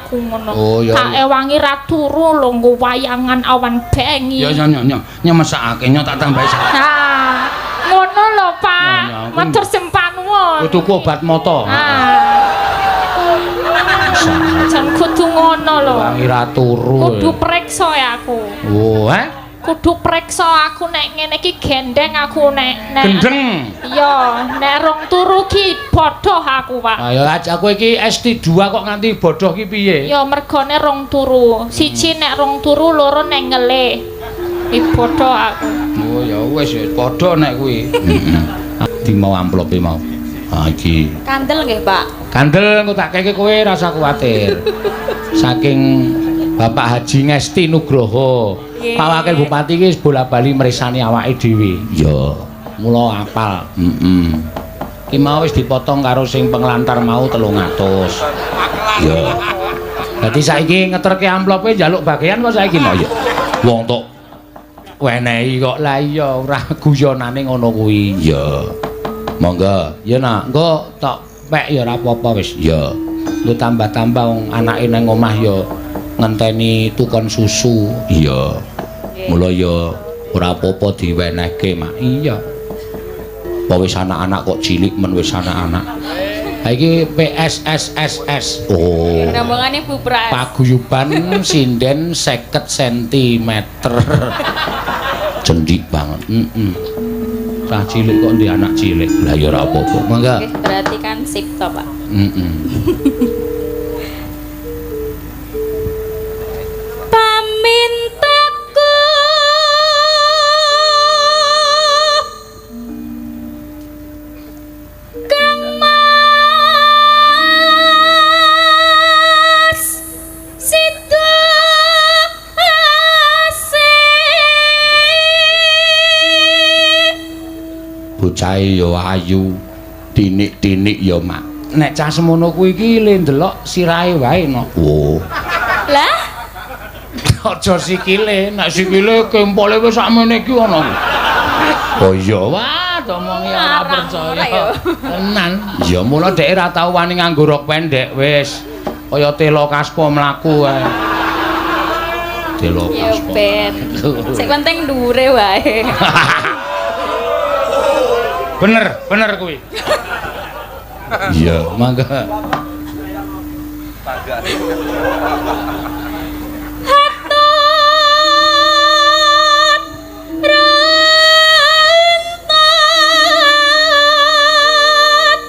aku ngono. Oh, iya, Tak iya. ewangi ra turu lho nggo wayangan awan bengi. Ya nyo nyo nyo mesakake nyo tak tambahi sak. Nah, ngono lho, Pak. Ya, ya, aku- Matur sembah nuwun. Kowe tuku obat mata. Ah. Jan kudu ngono lho. Wangi ra turu. Kudu preksa ya aku. Oh, eh? Kudu preksa aku nek ngene iki gendeng aku nek nek Gendeng. Iya, nek rong turu ki bodoh aku, Pak. Ayo aja kowe iki ST2 kok nganti bodoh ki piye? Ya mergone rong turu. Siji nek rong turu, loro nek ngelih. Ki bodoh aku. Oh ya wis ya padha nek kuwi. Heeh. Di mau amplope mau. Ha iki. Kandel nggih, Pak. Kandel engko tak keke kowe rasa kuwatir. Saking Bapak Haji Ngesti Nugroho. Nggih. Pak Wakil Bupati iki wis bola-bali mresani awake dhewe. Iya. Mula apal. Heeh. Ki mau wis dipotong karo sing penglantar mau 300. Iya. Dadi saiki ngeterke amplope njaluk bagian kok saiki no ya. Wong tok wenehi kok. Lah iya ora guyonane ngono kuwi. Iya. Monggo. Ya nak, engko tok pek ya ora apa-apa wis. Iya. Lu tambah-tambah wong anake nang omah ya ngenteni tukon susu. Iya. Mula ya ora apa-apa diwenehke, Mak. Iya. Apa wis anak-anak kok cilik men wis anak-anak. Ha iki PSSSS. Oh. Rombongane Bu Pras. Paguyuban sinden 50 cm. Cendik banget. Heeh. Cah cilik kok ndek anak cilik. Lah ya ora apa-apa. Mangga. Nggih, berarti kan sip to, Pak. Heeh. Pamintaku Kang Mas Sido Asih. Bocahe ya ayu, tinik-tinik ya, Mak. Nek cah semono kuwi iki le ndelok sirahe wae no. Oh. Lah, Aja sikile, nek sikile kempole wis sakmene iki ana. Oh iya, wah, domongi ora Larang, percaya. ora ya. Tenan. Ya mula dhek ora tau wani nganggo rok pendek wis. Kaya telo kaspo mlaku wae. Telo ya kaspo. ben. Sing penting dhuwure wae. Bener, bener kuwi. Iya, mangga. Hatut rentat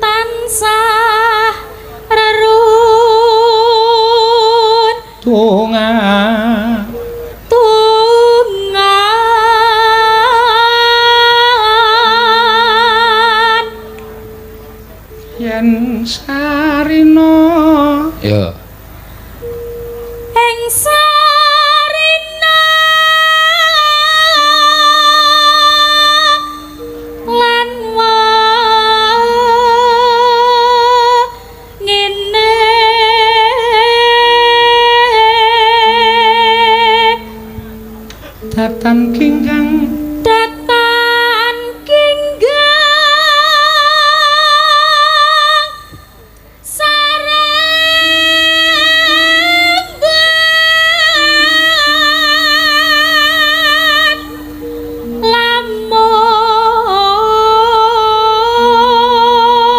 tansah rerun Tunga. tungan Yen sarina. Ya. ing sarina lan wangine Datan kingkang datan kinggang sarenggan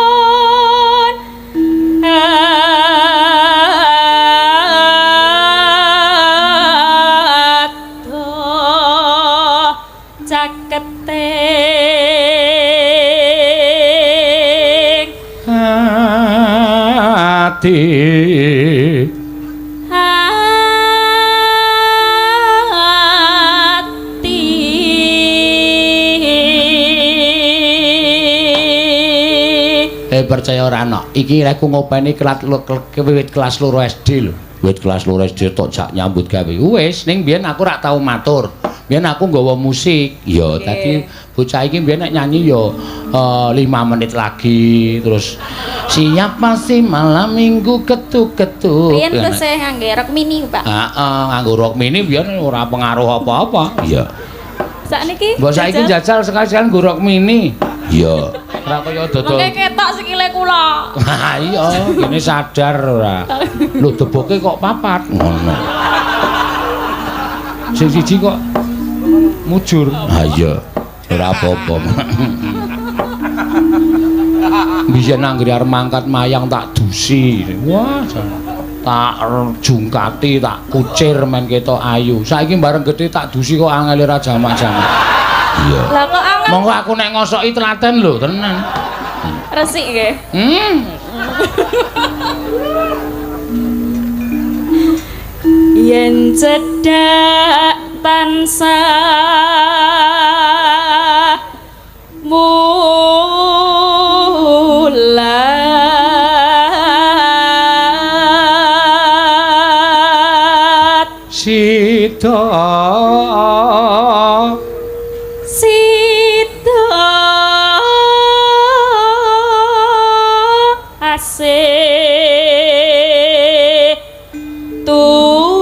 lamun adoh caketing ati. Hati. Eh percaya ora ana. Iki aku ngopeni wiwit kelas 2 SD lho. Wiwit kelas 2 SD tok jak nyambut gawe. Wis ning biyen aku rak tau matur. Biyen aku nggawa musik. Ya dadi bocah iki biyen nek nyanyi ya 5 menit lagi terus siapa sih malam minggu ketuk-ketuk. Riyen tesih ngangge rok mini, Pak. Heeh, nganggo rok mini biyen ora pengaruh apa-apa. Iya. Sakniki Mbok saiki jajal sekali-sekali nggo rok mini. Iya. Ora kaya dodol. Mengke ketok sikile kula. Ha iya, kene sadar ora. Lho deboke kok papat ngono. Sing siji kok mujur. Ha iya, ora apa-apa. Biyen anggere arep mangkat mayang tak dusi. Wah, tak jungkati, tak kucir men ketok ayu. Saiki bareng gedhe tak dusi kok angele ra jamak-jamak. Iya. Lah kok angel? Monggo aku nek ngosoki telaten lho, tenan. Resik nggih. Yen cedhak tansah mulat sida sida asih tuhu.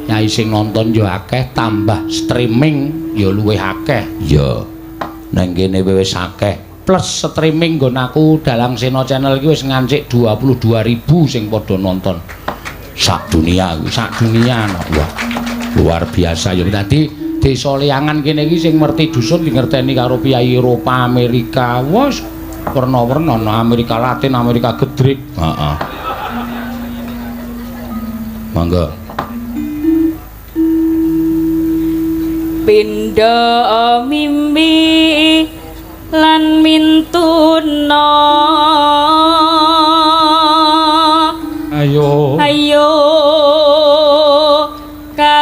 Nyai sing nonton yo akeh, tambah streaming yo luwih akeh. Ya. Nang kene wis akeh. Plus streaming nggon aku Dalang Sena Channel iki wis ngancik 22.000 sing padha nonton. Sak dunia kuwi, sak dunia no. Wah, luar biasa ya. Dadi desa Liyangan kene iki sing ngerti dusun dingerteni karo piyai Eropa, Amerika. Wes werna-werna no, Amerika Latin, Amerika Gedrik. Heeh. Monggo. Pindha mimpi lan mintuna. Ayo. Ayo Kang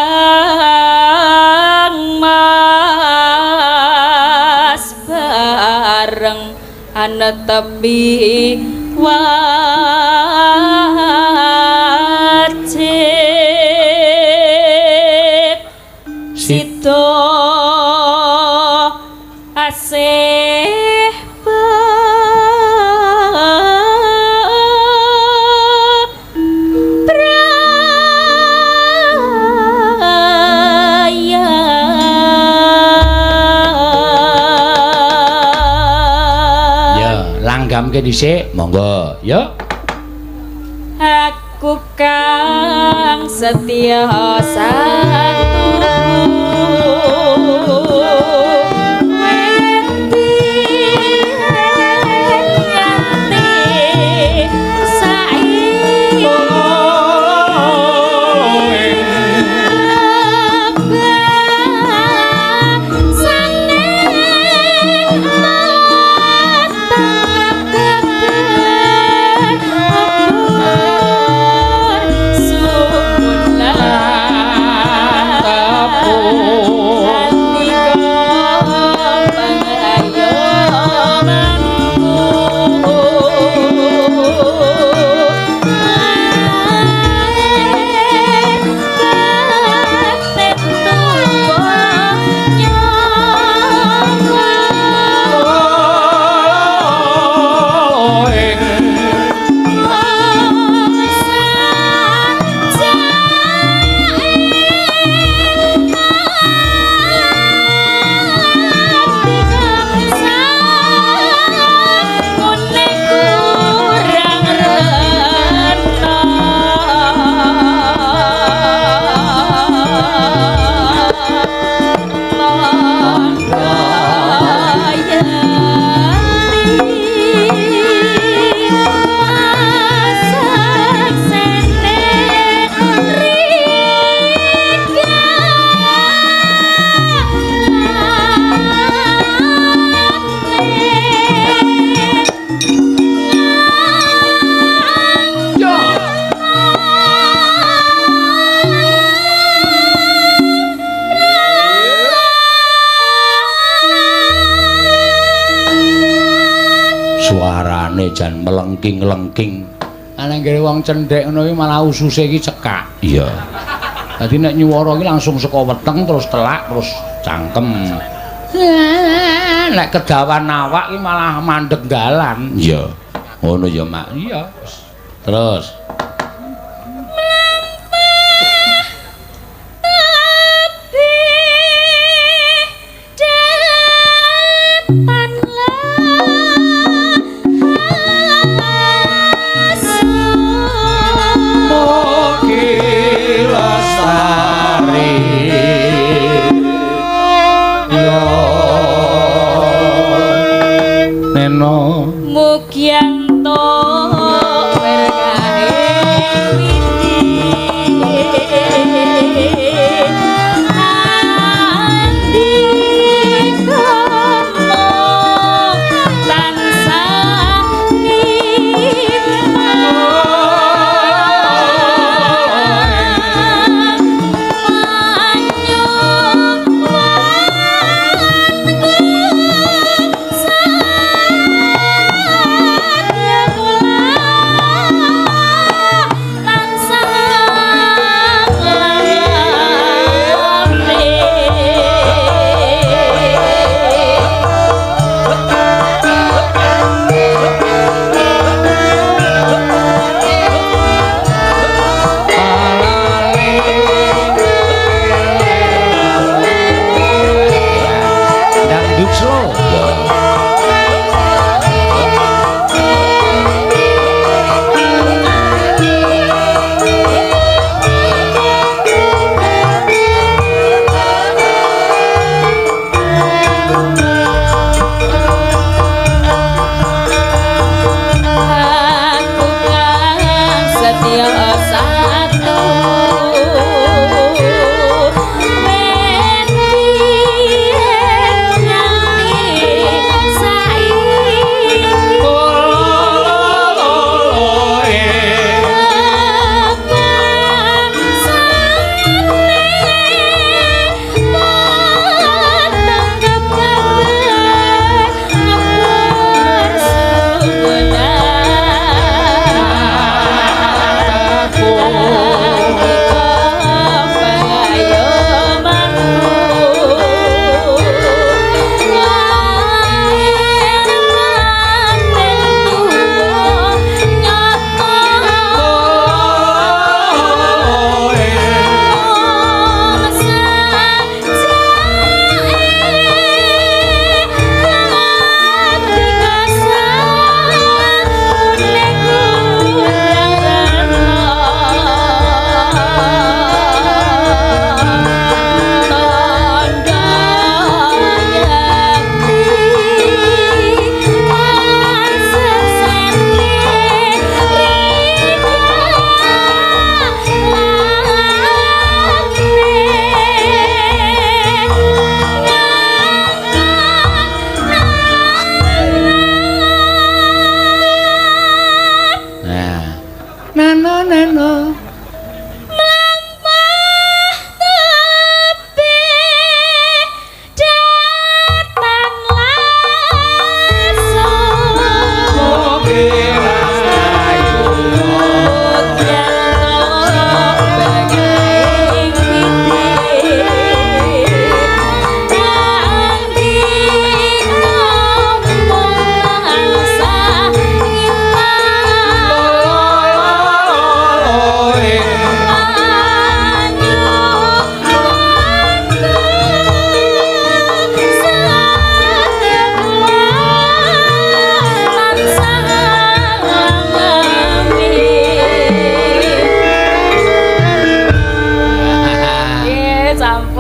Mas bareng anetepi wajib sida asih praya. Ya, langgamke dhisik, monggo. Ya. Aku kang setia satu wedi nganti saiki Suarane jan melengking-lengking. Ana nggere wong cendhek ngono iki malah ususe iki cekak. Iya. Dadi nek nyuwara iki langsung saka weteng terus telak terus cangkem. Nek kedawan awak iki malah mandeg dalan. Iya. Ngono ya, Mak. Iya. Terus. Yo Neno Mugi entuk berkahe widi nandika tansah Dangdut slow. Aku kang setia satu wedi nganti saiki Nah. Nano nano.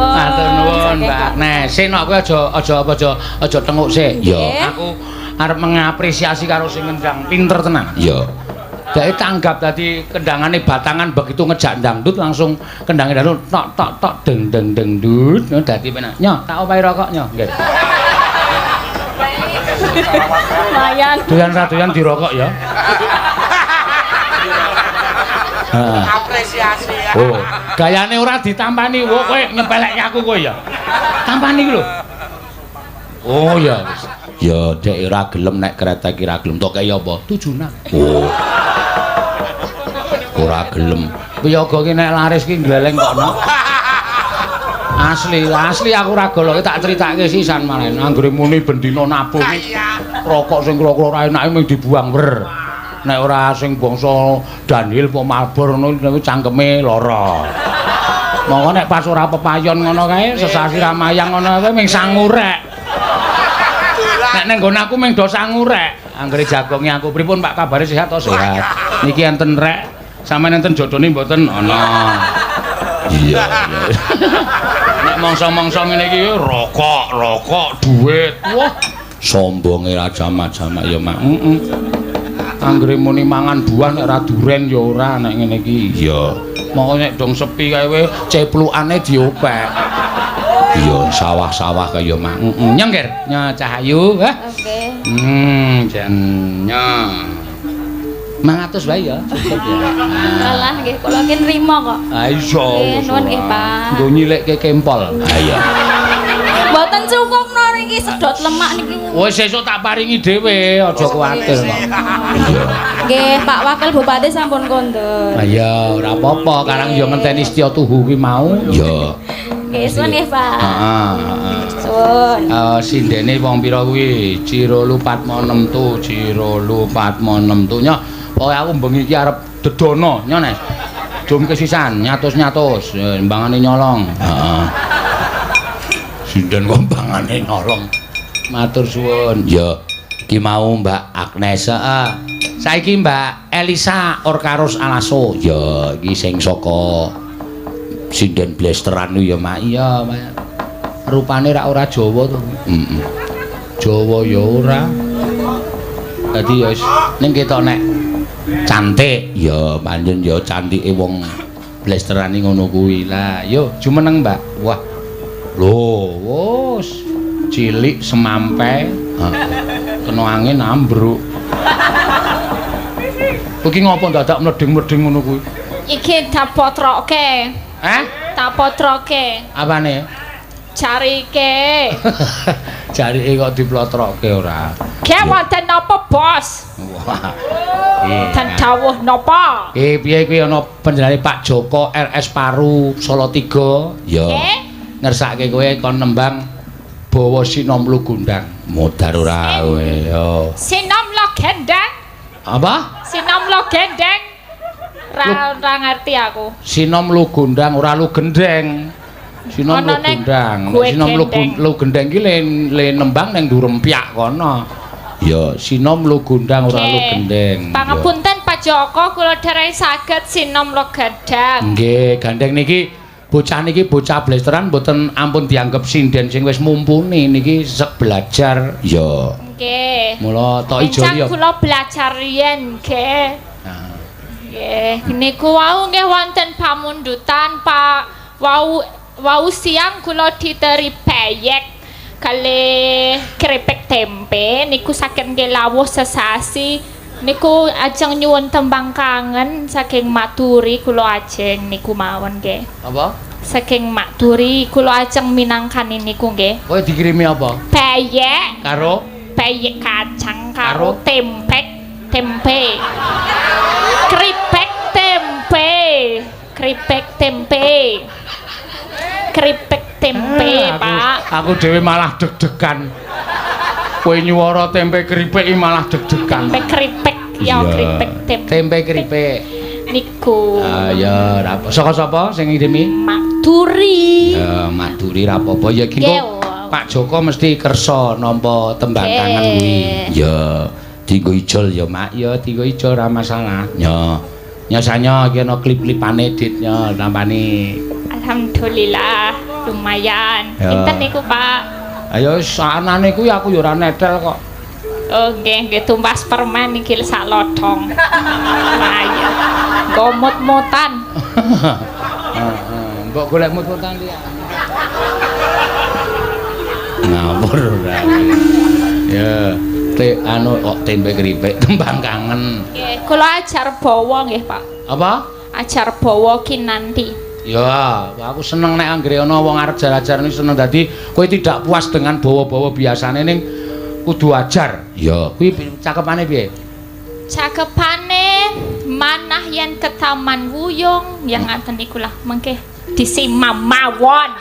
Matur nuwun, Mbak. Nesin aku aja aja apa aja aja tenguk sik. Iya. Aku arep mengapresiasi karo sing ngendang pinter tenan. Iya. Dadi tanggap dadi kendangane batangan begitu ngejak dangdut langsung kendange dangdut tok tok tok deng deng deng dut ngono dadi penak. Nyo, tak opahi rokok nyo. Nggih. Lumayan. Doyan ra doyan dirokok ya. Heeh. Apresiasi ya. Oh, gayane ora ditampani. Wo kowe nyepelekke aku kowe ya. Tampani ku lho. Oh ya wis. Ya dek ora gelem nek kretek ora gelem tok kaya apa? Tujunan. Oh. Ora gelem. Piyaga ki nek laris ki gleleng kono. Asli, asli aku ora goloke tak critake sisan malah. Anggere muni bendina nabuh ki rokok sing kula-kula ora enake mung dibuang wer. Nek ora sing bangsa Daniel apa Marlboro ngono cangkeme lara. Monggo nek pas ora pepayon ngono kae sesasi ramayang ngono kae mung sangu rek. Nek ning nggon aku mung do sangu rek. Anggere jagonge aku pripun Pak kabare sehat to sehat. Niki enten rek, sampeyan enten jodone mboten ana. Iya, iya. Nek Mangsa-mangsa ngene iki rokok, rokok, duit. Wah, sombonge ra jamak-jamak ya, Mak. Heeh. Anggere muni mangan buah nek ora duren ya ora nek ngene iki. Iya. Mongko nek dong sepi kae we ceplukane diopek. Iya, sawah-sawah kaya, Mak. Heeh. Nyeng, Ger. Nya Cahayu, hah? Oke. Jan nya. 500 wae ya, cukup ya. Alah nggih kula ki nrimo kok. Ah iya. Nggih, nuwun nggih, Pak. Nggo nyilikke kempol. Ah iya. Mboten cukup no niki sedot lemak niki. Wis sesuk tak paringi dhewe, aja kuwatir kok. Iya. Nggih, Pak Wakil Bupati sampun kondur. Ah iya, ora apa-apa, karang ya ngenteni Setya Tuhu kuwi mau. Iya. Nggih, suwun nggih, Pak. Heeh, heeh. Suwun. Sindene wong pira kuwi? Cirolu Patmo 6 tu, Cirolu Patmo 6 tu. Nyo, pokoke aku bengi iki arep dedono, nyo Nes. Dum kesisan, nyatus-nyatus, mbangane nyolong. Heeh. Sinden kok mbangane nyolong. Matur suwun. Ya, iki mau Mbak Agnes. Heeh. Saiki Mbak Elisa Orkarus Alaso. Ya, iki sing saka sinden blesteran ya, Mak. Iya, Mak. Rupane rak ora Jawa to. Heeh. Jawa ya ora. Dadi ya wis ning ketok nek Cantik. Ya, pancen ya cantike wong blesteran iki ngono kuwi. Lah, yo jumeneng, Mbak. Wah. Lho, wis cilik semampai, kena angin ambruk. Kowe iki ngopo dadak mleding-mleding ngono kuwi? Iki tak potroke. Eh? Tak potroke. Apane? Jarike. Jarike kok diplotroke ora? Ke wonten napa, Bos? Wah. Wonten dawuh napa? Piye kuwi ana panjenengane Pak Joko RS Paru Solo 3 Ya. Nggih. Ngersake kowe kon nembang Bawa Sinom Lugundang. Modar ora kowe. Yo. Sinom lo gendeng. Apa? Sinom lo gendeng. Ra ora ngerti aku. Sinom Lugundang ora lu gendeng. Sinom Ana ning Lugundang. gue Sinom gendeng. Lugendeng ki le nembang ning Durempyak kono. Ya, Sinom Lugundang ora Nggih. Lugendeng. Pangapunten Pak Joko kula dereng saged sinom lo gendeng. Nggih, gandeng niki bocah niki bocah blesteran mboten ampun dianggep sinden sing wis mumpuni niki sek belajar. Ya. Nggih. Mula tok ijo Encang ya. kula belajar riyen nggih. Nah, Nggih, niku wau nggih wonten pamundutan Pak. Wau wau siang kula diteri peyek kalih keripik tempe niku saking nggih lawuh sesasi niku ajeng nyuwun tembang kangen saking Maturi kula ajeng niku mawon nggih. Apa? Saking Maturi kula ajeng minangkani niku nggih. Kowe dikirimi apa? Peyek, Karo peyek kacang Karo? karo tempek, tempe. Keripik tempe, keripik tempe. Keripik tempe, Pak. Aku dhewe malah deg-degan. Kowe nyuwara tempe keripik iki malah deg-degan. Tempe keripik, ya Iya. keripik tempe. Tempe keripik. Niku. Ah ya, ora apa. Saka sapa sing ngirimi? Maturi. Ya, Maduri ra apa-apa ya iki Nggih, engko Pak Joko mesti kersa nampa tembang kangen kuwi. Ya, dienggo ijol ya, Mak. Ya dienggo ijol ora masalah. Ya. Nyasanya iki ana klip-klipane ditnya tampani. Alhamdulillah, lumayan. Ya. Pinten niku, Pak? Ayo sanane kuwi aku ya ora netel kok. Oh nggih, nggih tumbas permen iki sak lodhong. Lumayan. Gomot-motan. Heeh, mbok golek mut-mutan liyane. Ngawur ora. Ya, te anu kok tempe keripik tembang kangen. Nggih, kula ajar bawa nggih, Pak. Apa? Ajar bawa kinanti. Ya, aku seneng nek anggere ana wong arep ajar-ajar ini seneng dadi kowe tidak puas dengan bawa-bawa biasane ning kudu ajar. Ya. Kuwi cakepane piye? Cakepane manah yen ke Taman Wuyung yang ngaten niku lah mengke disimam mawon.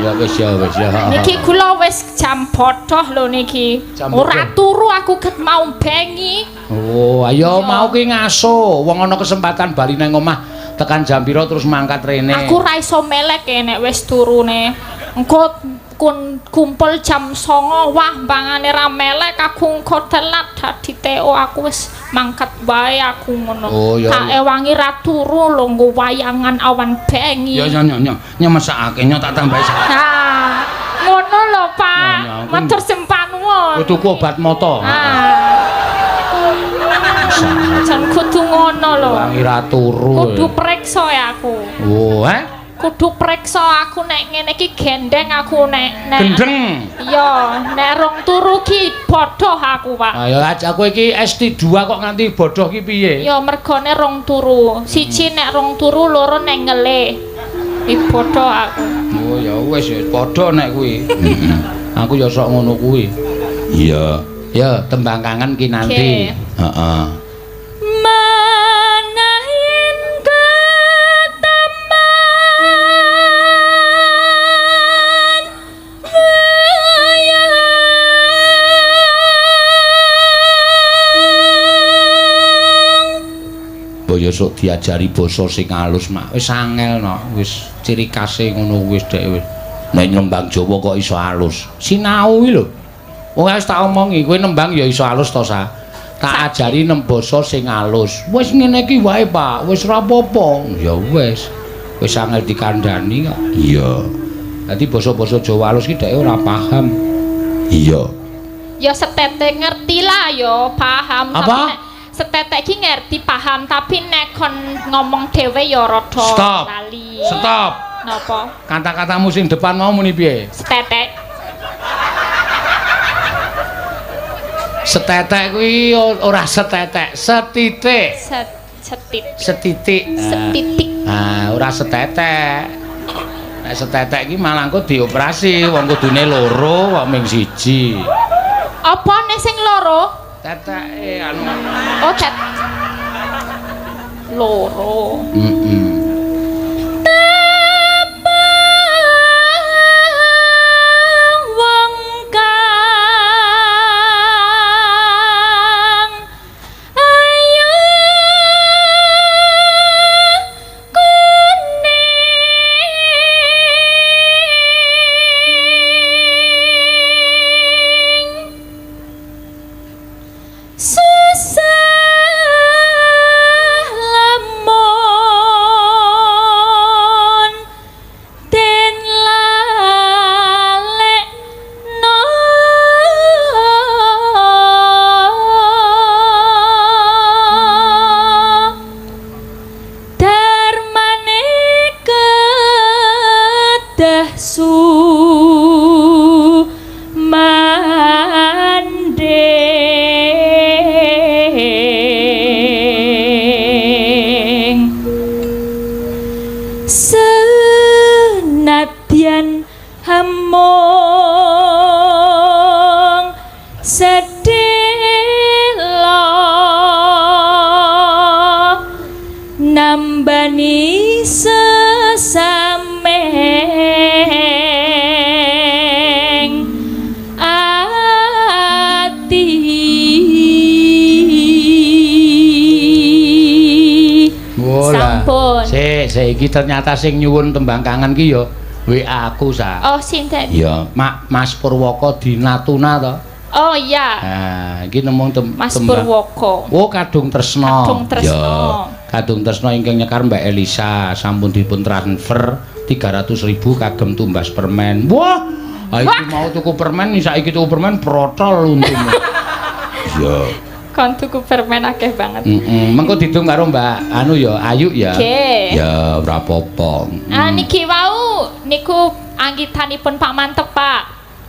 Ya wis ya wis ya. Niki kula wis jam bodoh lho niki. Jam Ora bodoh. turu aku ket mau bengi. Oh, ayo Iya. mau ki ngaso. Wong ana kesempatan bali nang omah tekan jam pira terus mangkat rene. Aku ra iso melek e nek wis turune. Engko Kun kumpul jam 09.00, wah mbangane ra melek aku, engko telat dadi TO, aku wis mangkat wae aku ngono. Oh, ya, Tak ewangi ra turu lho, nggo wayangan awan bengi. Ya ya ya ya, nya mesakake nya tak tambahi sak. Nah, ngono lho, Pak. Ya, ya, aku- Matur sembah nuwun. Kowe tuku obat mata. Ah. Jan kudu ngono lho. Wangi ra turu. Kudu preksa ya aku. Oh, eh? Kudu preksa aku nek ngene iki gendeng aku nek nek Gendeng. Iya, nek rong turu ki bodoh aku, Pak. Ayo aja kowe iki ST2 kok nganti bodoh ki piye? Ya mergone rong turu. Siji nek rong turu, loro nek ngelih. Iki bodoh aku. Oh ya wis ya padha nek kuwi. Aku ya sok ngono kuwi. Iya. Ya, tembang kangen ki nanti. Oke. Heeh. Manahin ketaman wayang. Mbok ya sok diajari basa sing alus, Mak. Wis angel no, wis ciri khase ngono wis dhek wis. Nek nembang Jawa kok iso alus. Sinau kuwi lho. Wong wis tak omongi, kowe nembang ya iso alus to, Sa. Tak ajari nem basa sing alus. Wis ngene iki wae, Pak. Wis ora apa-apa. Ya wis. Wis angel dikandhani kok. Iya. Dadi basa-basa Jawa alus ki dhek ora paham. Iya. Ya setetek ngerti lah ya, paham. Apa? Tapi nek setetek ki ngerti paham, tapi nek kon ngomong dhewe ya rada Stop. lali. Stop. Napa? Kata-katamu sing depan mau muni piye? Setetek. Setetek kuwi ora setetek, setitik. Set setitik. Setitik. Setitik. Ah, ora setetek. Nek setetek iki malah engko dioperasi, wong kudune loro kok ming siji. Apa nek sing loro? Teteke anu. Oh, tet. Loro. Heeh. Tepang wong kang ayu kuning susah lamun den lalekno darmane kedah sumanding senadyan hamong sedhela nambani sesameng ati. Wolah. Sampun. Sik, sik iki ternyata sing nyuwun tembang kangen ki ya WA aku, Sa. Oh, sinten? Ya, Mak Mas Purwoko di Natuna to. Oh iya, Nah, iki nemu Mas tembang. Purwoko. Oh, Kadung Tresno. Kadung Tresno. Ya, Kadung Tresno ingkang nyekar Mbak Elisa sampun dipun transfer 300.000 kagem tumbas permen. Wah, ha iki mau tuku permen saiki tuku permen protol untumu. Iya. Kon tuku permen akeh banget. Heeh, mengko didung karo Mbak anu ya, Ayu ya. Oke. Ya ora apa-apa. Ah niki wau niku anggitanipun Pak Mantep, Pak.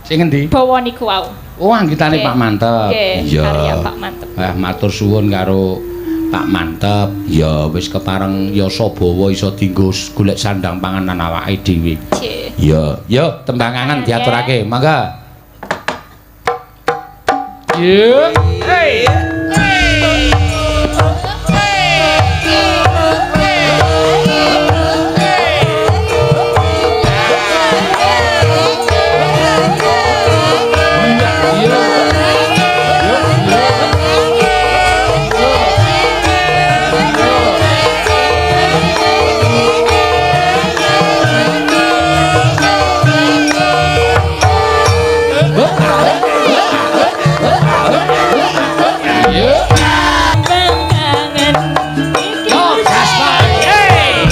Sing endi? Bawa niku wau. Oh, anggitane Oke. Pak Mantep. Nggih, Iya. karya Pak Mantep. Wah, matur suwun karo Pak Mantep. Ya wis kepareng yasa bawa iso dienggo golek sandang panganan awake dhewe. Nggih. Iya. Yo, tembang kangen Oke. diaturake, mangga. Yo. Hey. Thank you. Kangen iki. Oh, Gaspar. Hey.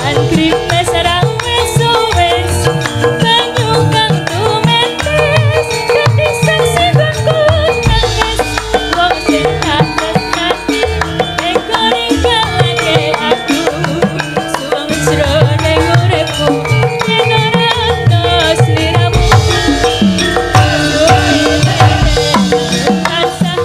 An grimes ra wis wis banyu kang tumetes dadi saksi nggonku nangis wong sing tak tresnani eko ninggalake aku suwung jroning uripku yen ora ana sliramu tansah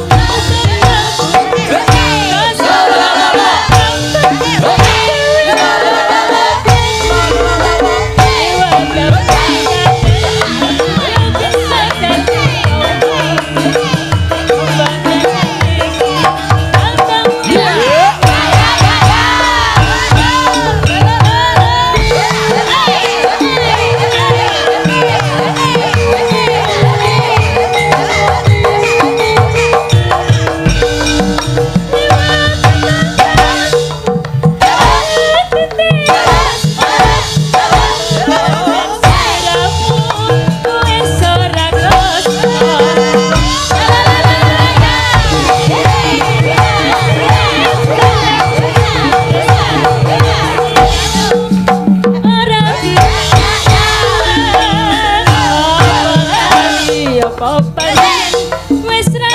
Wis ra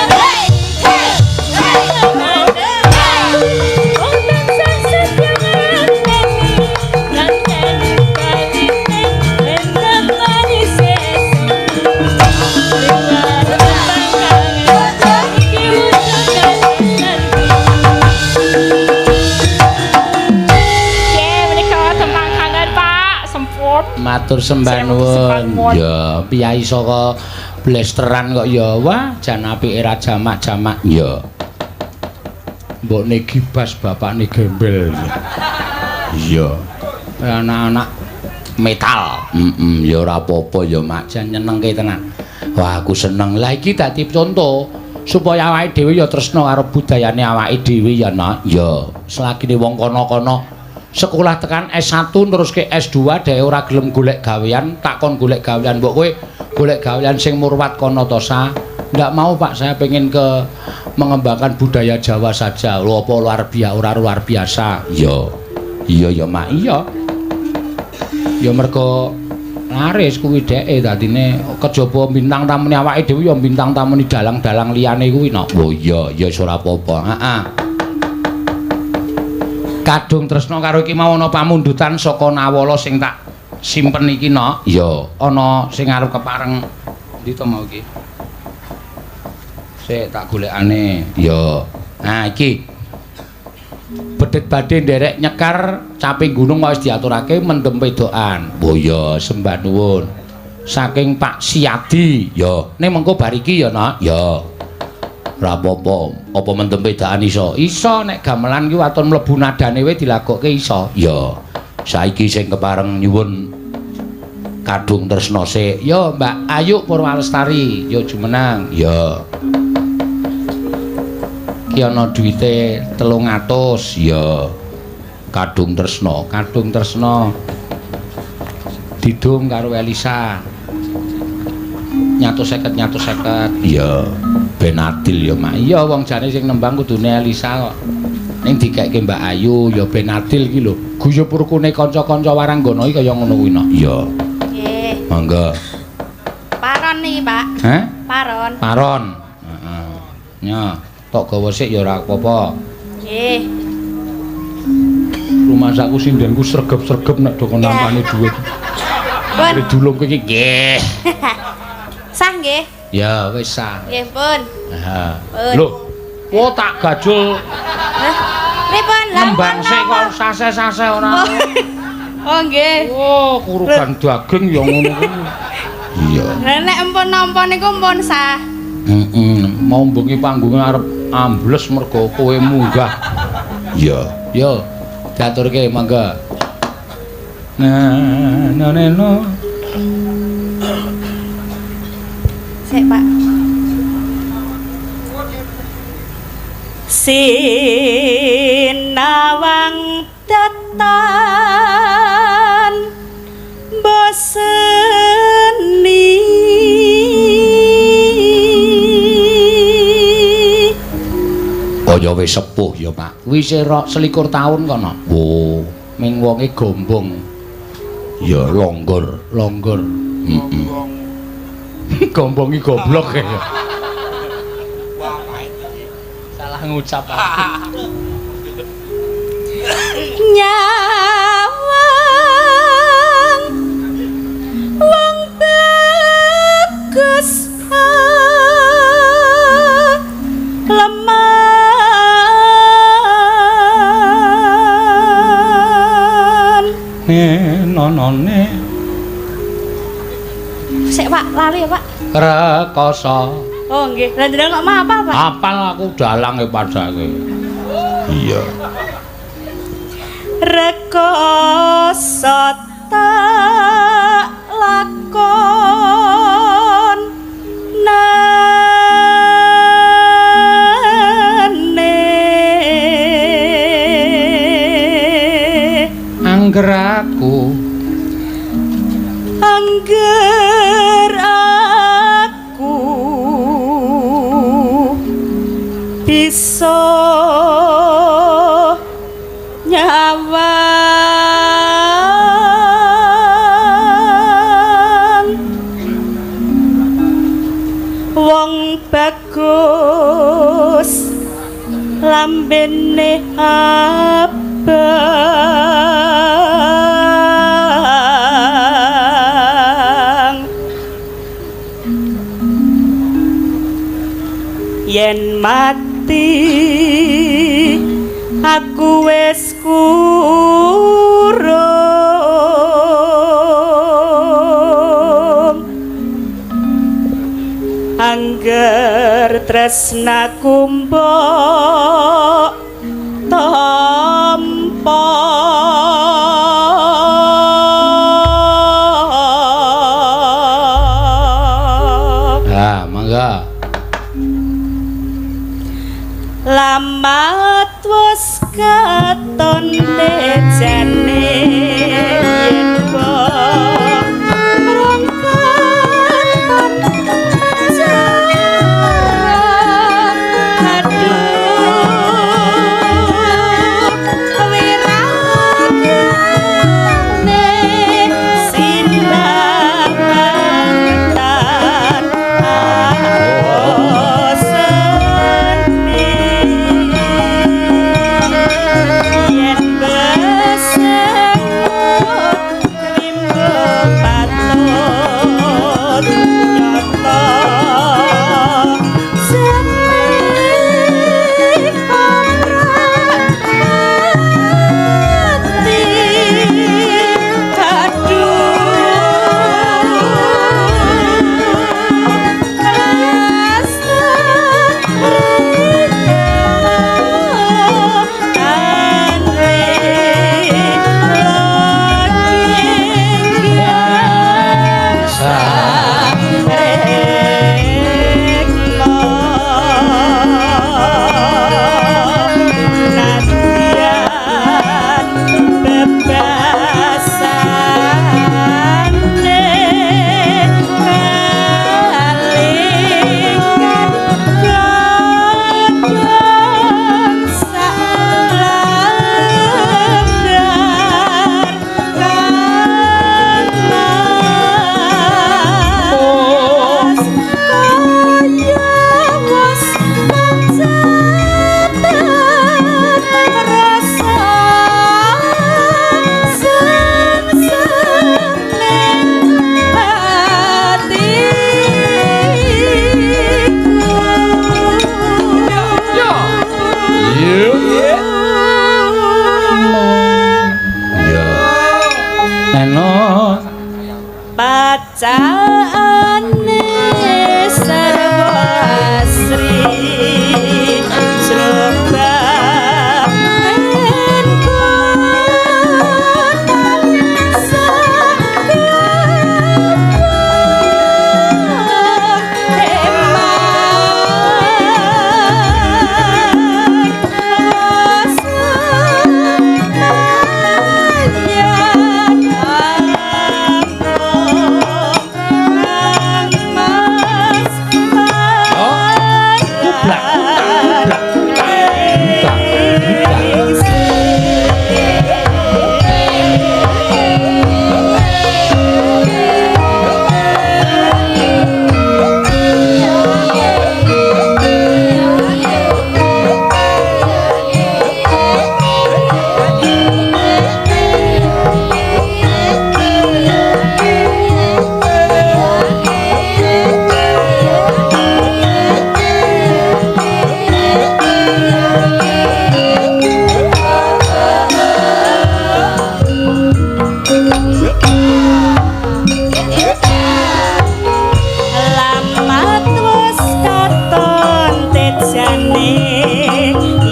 Nggih, menika tembang kangen, Pak. Sempun. Matur sembah nuwun. Ya, piyai saka blesteran kok ya. Wah, jan apike ra jamak-jamak. Ya. Mbokne gibas bapakne gembel. Iya. Anak-anak metal. Heeh, ya ora apa-apa ya, Mak. Jan nyenengke tenan. Wah, aku seneng. Lah iki dadi conto supaya awake dhewe ya tresna karo budayane awake dhewe ya, Nak. Ya, selagine wong kono-kono sekolah tekan S1 terus ke S2 dhek ora gelem golek gawean, takon golek gawean, mbok kowe golek gawean sing murwat kono to sa. Ndak mau, Pak, saya pengen ke mengembangkan budaya Jawa saja. Lho apa luar biasa, ora luar biasa. Iya. Iya ya, Mak. Iya. Ya mergo laris kuwi dheke dadine kejaba bintang tamune awake dhewe ya bintang tamune dalang-dalang liyane kuwi no. Oh iya, ya wis ora apa-apa. Heeh. Kadung tresna karo iki mau ana pamundutan saka Nawala sing tak simpen iki no. Iya, ana sing arep kepareng endi to mau iki? Sik tak golekane. Iya. Nah iki. Bedhet badhe nderek nyekar caping gunung wis diaturake mendem wedokan. Oh iya, sembah nuwun. Saking Pak Siadi. Ya, ning mengko bar iki ya, Nak. Ya. Ora apa-apa. Apa mendem wedokan iso? Iso nek gamelan ki waton mlebu nadane wae dilagokke iso. Ya. Saiki sing kepareng nyuwun kadung tresna sik. Ya, Mbak Ayu Purwalestari. Ya jumeneng. Ya. Ki ana duwite 300. Ya. Kadung tresna, kadung tresna. Didum karo Elisa. 150 150. Iya. Ben adil ya, Mak. Iya, wong jane sing nembang kudune Elisa kok. Ning dikekke Mbak Ayu ya ben adil ki lho. Guyub rukune kanca-kanca waranggana iki kaya ngono kuwi no. Iya. Nggih. Monggo. Paron niki, Pak. Hah? Paron. Paron. Heeh. Nya, tok gawa sik ya ora apa-apa. Nggih. Rumangsaku sindenku sregep-sregep nek do kon nampani dhuwit. Pun. Dulung iki nggih. Sah nggih. Ya wis sah. Nggih, pun. Heeh. Pun. Lho, oh tak gajul. Lah, pripun? Lah nembang sik kok sase-sase ora. Oh nggih. Oh, kurugan daging ya ngono kuwi. Iya. Lah nek empun nampa niku empun sah. Heeh, mau mbengi panggunge arep Ambles mergo kowe munggah. Iya. Yo, diaturke mangga. Nah, no no. Sik, Pak. Sinawang datan boseni kaya wis sepuh ya, Pak. Wis 22 taun kono. Oh, ming wonge gombong. Ya longgor, longgor. Heeh. Gombongi goblok ya. Salah ngucap aku. Nyawang wong bagus leman. Nenonone. Sik, Pak, lali ya, Pak. Rekoso. Oh, nggih. Lah jenengan kok mah apal, Pak? Apal aku dalang e padake. Iya. Rekoso tak lakon nane. Angger aku, angger aku bisa nyawang wong bagus lambene abang, yen mati aku wis kurung, angger tresnaku mbok tampa. Ah, mangga. Lamat wis katon tejane yen rong katon jarang, aduh wirangane sindangan abosene.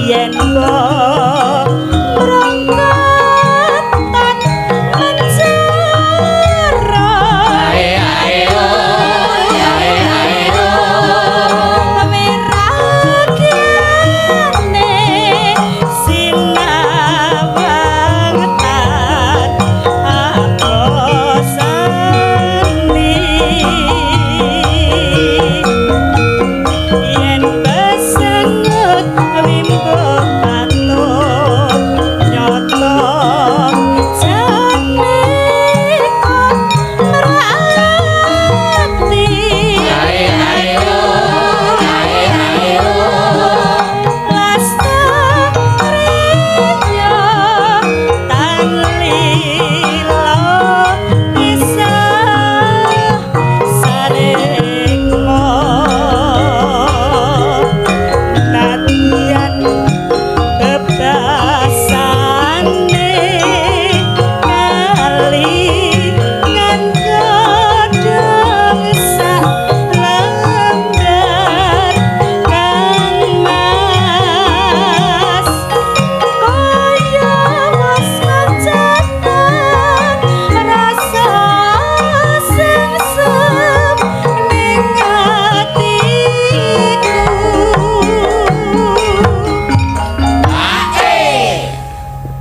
Yen brongkat tan menjara Ae ae oh, ae ae oh. Wiragane sinawang tan akosani. Yen besengut wimbo patut nyata jane kok merati. Ae ae oh, ae ae oh. Lestarinya tan lila bisa sarikma nadyan bebasane kali ngan godhong sak lembar kang mas kaya mas kacatan rasa sengsem ning atiku. Baca.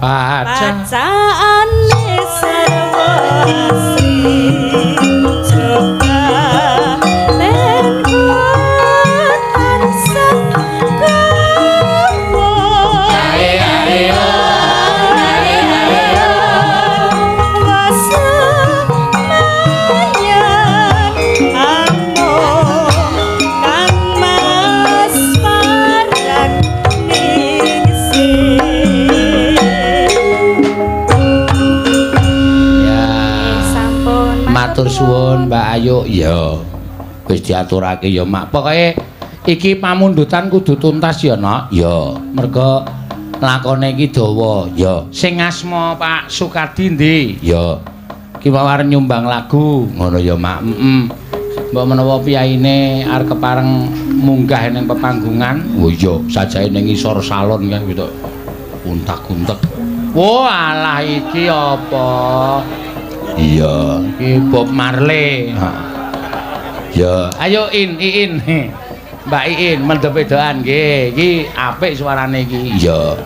Bacaane sarwa asri coba ten tansah gawa. Ae ae oh, ae ae oh. Wasemayan amung kang mas marang ningsih. Ya. Sampun. Matur suwun Mbak Ayu. Ya. Wis diaturake ya, Mak. Pokoke iki pamundutan kudu tuntas ya, Nok. Ya. Merga lakone iki dawa. Ya. Sing asma Pak Sukadi ndi? Ya. Ki mau arep nyumbang lagu. Ngono ya, Mak. Heeh. Mbok menawa piyaine arep kepareng munggah ning pepanggungan. Oh iya, sajae ning ngisor salon kae gitu. Untak-untek. Wah, alah iki apa? Iya, iki Bob Marley. Ya, ayo In, Iin. Mbak Iin mendem wedokan nggih. Iki apik suarane iki. Iya.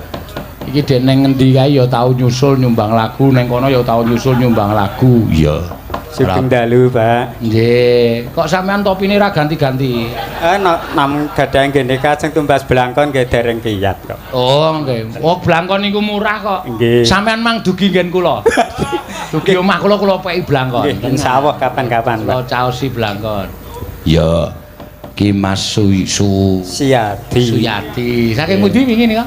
Iki dene ngendi kae ya tau nyusul nyumbang lagu, ning kono ya tau nyusul nyumbang lagu. Iya. Sugeng dalu, Pak. Nggih. Kok sampean topine ra ganti-ganti? Namung gadah nggene kajeng tumbas blangkon nggih dereng kiyat kok. Oh, nggih. Oh, blangkon niku murah kok. Nggih. Sampean mang dugi nggen kula. Dugi omah kula kula peki blangkon. Nggih, insyaallah kapan-kapan, Kula Pak. caosi blangkon. Ya. Ki Mas Su Su Suyadi. Suyadi. Saking pundi wingi nika?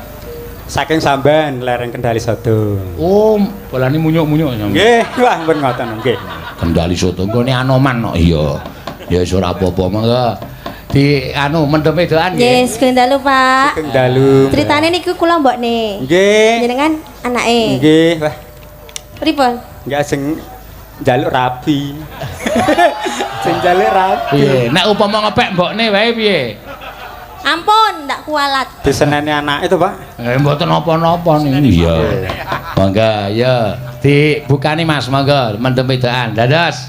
Saking Samban, lereng Kendali Soto. Oh, bolane munyuk-munyuk sampean. Nggih, wah pun ngoten nggih. Kendali Soto nggone Anoman kok. Iya. Ya wis ora apa-apa monggo. Di anu mendem wedokan Nggih, nggih. sugeng dalu, Pak. Sugeng dalu. Critane niku kula mbokne. Nggih. Jenengan anake. Nggih, wah Pripun? nggih ajeng njaluk rabi. Ajeng njaluk rabi. Piye? Nek upama ngepek mbokne wae piye? Ampun, ndak kualat. Diseneni anake to, Pak. Mboten napa-napa niku. Iya. Monggo, ya. Dibukani Mas, monggo mendem wedokan. Dados.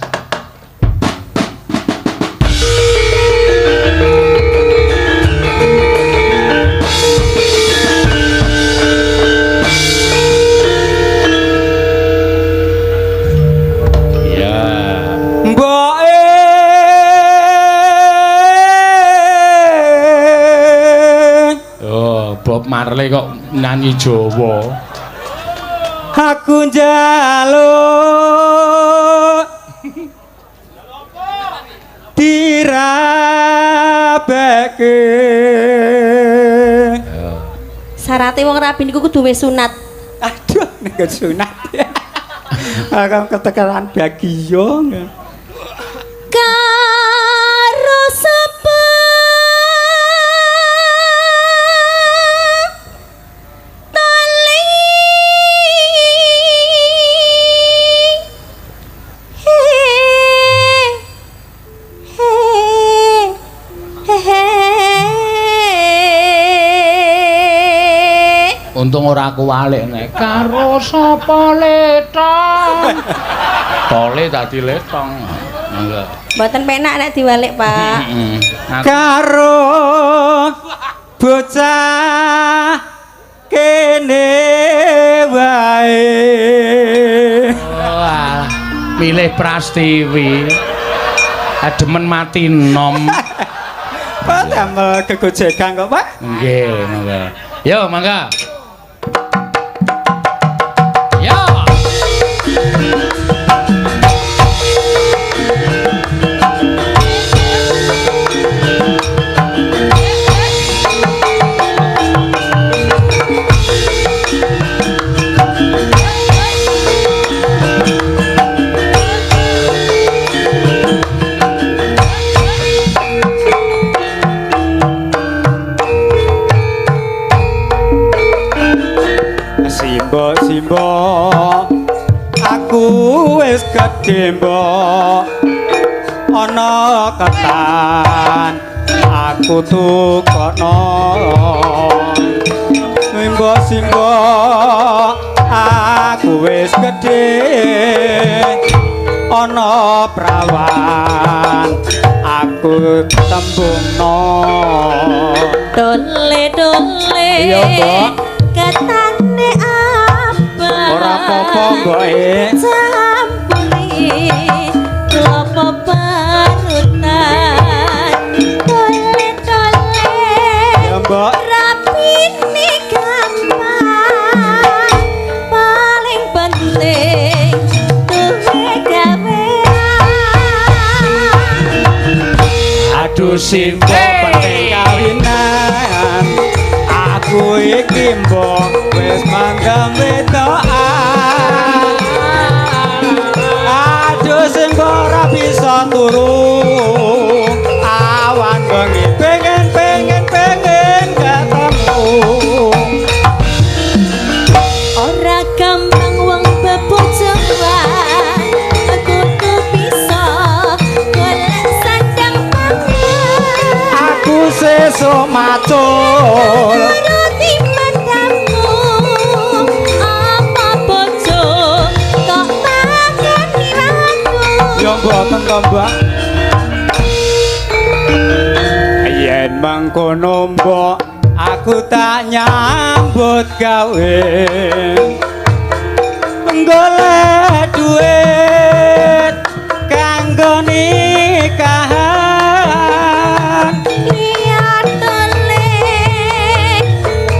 Ya. Mboke Oh, Bob Marley kok nyanyi Jawa. Aku njaluk dirabeke. Syarate wong rabi niku kudu wis sunat. Aduh, nek sunat. Aku ketekaran bagiyo. Karo sapa tali he he he he. Untung ora aku walik nek karo sapa letong. Tole dadi letong. Mangga. Mboten penak nek diwalik, Pak. Heeh. Karo bocah kene wae. Wah, milih Prastiwi. Ademen mati nom. Pak damel gegojekan kok, Pak. Nggih, mangga. Yo, mangga. Yo. Simbo simbo aku wis gedhe mbok ana ketan aku tukokno. Simbo simbo aku wis gedhe ana prawan aku tembungno. Dole dole. Iya, Mbok. Ketane apa? Ora apa-apa, Mboke. Campuri klopo parutan. Dole dole. Ya, Mbok. Rapine gampang. Paling penting duwe gawean. Aduh simbo penting kawinan. Aku iki mbok wis mangkem wedokan. Aduh simbo ora bisa turu. Awan bengi pengen pengen pengen ketemu. Ora gampang wong bebojoan. Kudu bisa golek sandang pangan. Aku sesuk macul. Nuruti matamu. Apa bojo kok takoni aku. Ya mboten to, Mbak. Yen mengkono mbok aku tak nyambut gawe. Golek duit kanggo nikahan. Lihat tole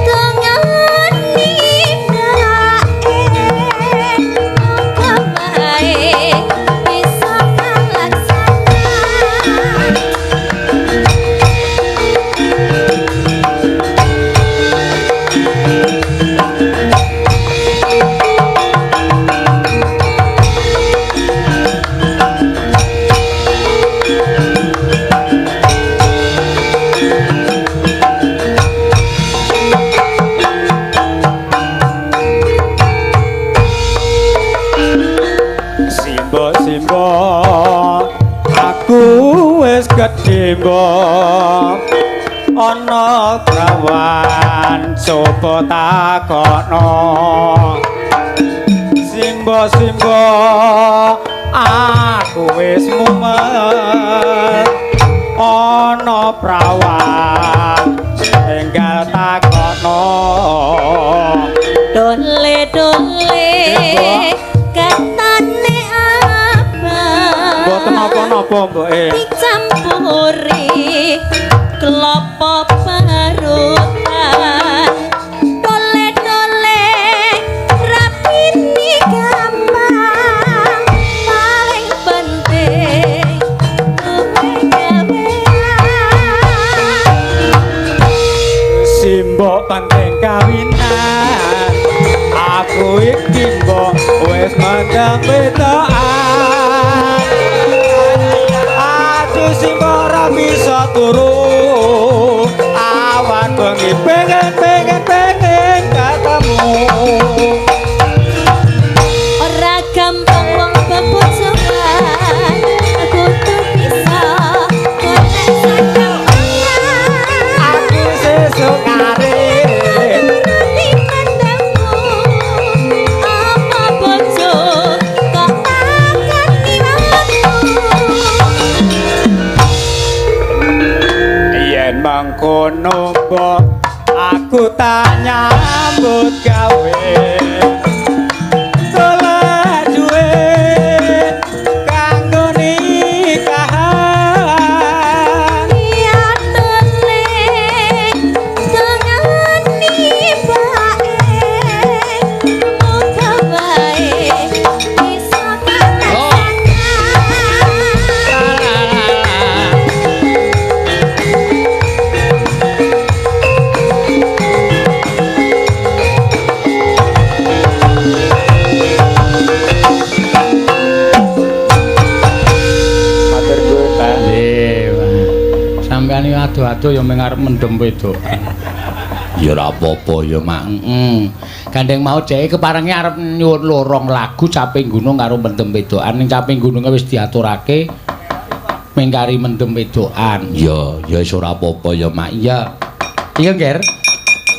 tengani bae. Muga wae bisa kalaksanan. Simbo simbo aku wis gedhe mbok ana prawan coba takono. Simbo simbo aku wis mumet ana prawan enggal takono. Dole dole katane apa? Mboten napa-napa mboke. Dicampuri klopo parutan. Dole dole rapine gampang. Paling penting duwe gawean. Simbok penting kawinan. Aku iki mbok wis mendem wedokan. Aduh simbok ora bisa turu. Awan bengi pengen pengen pengen ketemu. Ora gampang wong bebojoan. Kudu bisa golek sandang pangan. Aku sesuk ngarit. Nuruti matamu. Nyambut gawe golek duit kanggo nikahan. Yatene dongane bae muga wae bisa kalaksanan. Matur nuwun, Pak. Nggih, Pak. Sampeyan iki ado-ado ya mung arep mendem wedokan. Ya ora apa-apa ya, Mak. Heeh. Gandeng mau dheke keparenge arep nyuwun lorong lagu Caping Gunung karo mendem wedokan. Ning Caping Gununge wis diaturake mengkari mendem wedokan. Ya, ya wis ora apa-apa ya, Mak. Iya. Iya, Nger.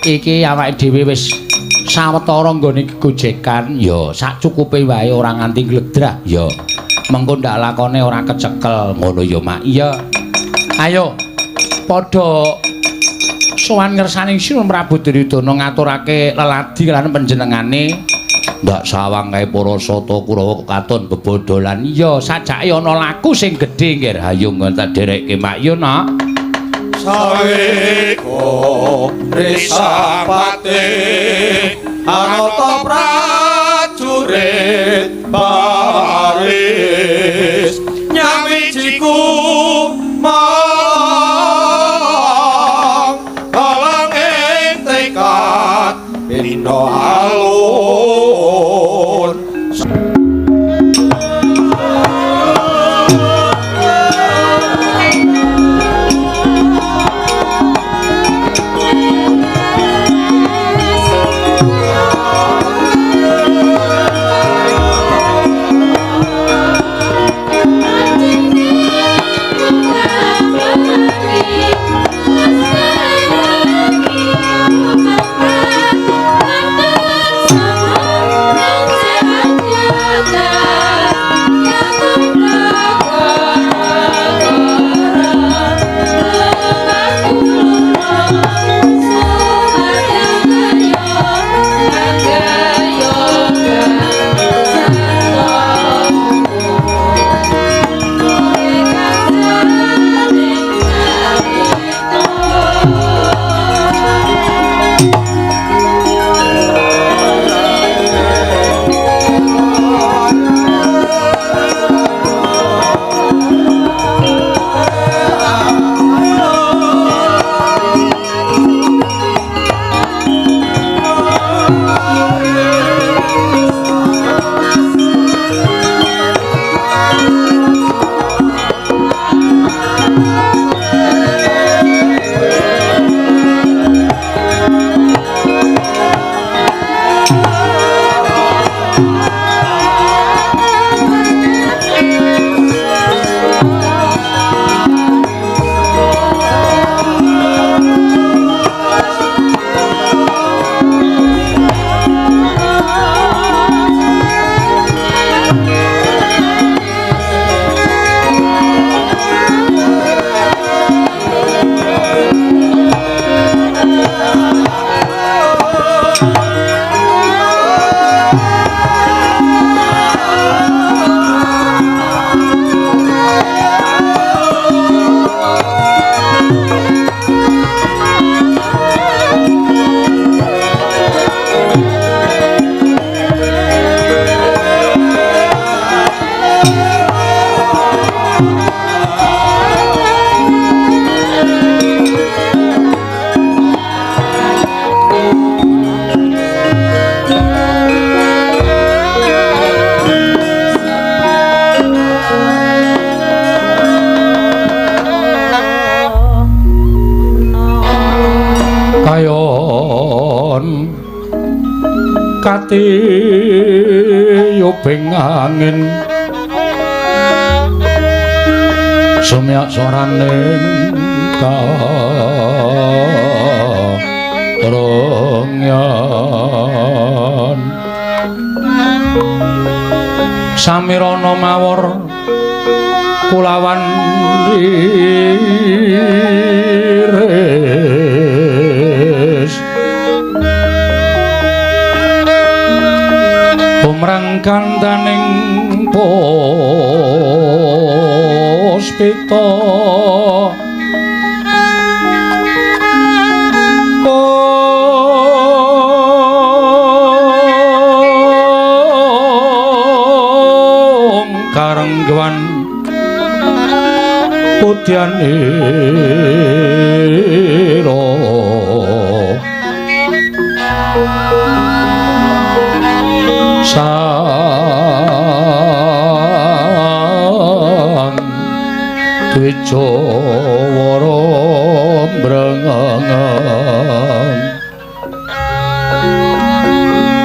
Iki awake dhewe wis sawetara nggone gegojekan. Ya, sak cukupe wae ora nganti gledrah. Ya. Mengko ndak lakone ora kecekel. Ngono ya, Mak. Iya. Ayo padha sowan ngersani Sinuwun Prabu Duryudana ngaturake leladi lan panjenengane. Ndak sawang kae para sata Kurawa katon bebodolan. Iya, sajake ana laku sing gedhe, Nggir. Hayo nggon tak dherekke, Mak. Yo, Nak. Saweka risapate anata prajurit baris nyawijiku mong balang ing tekad pindha alun. Kayon katiyubing angin sumyak soraning karungyan samirana mawar kulawan iris. Tumrang kandaning puspita Om karengguan putyanira Sang Dwijawara mbrengengan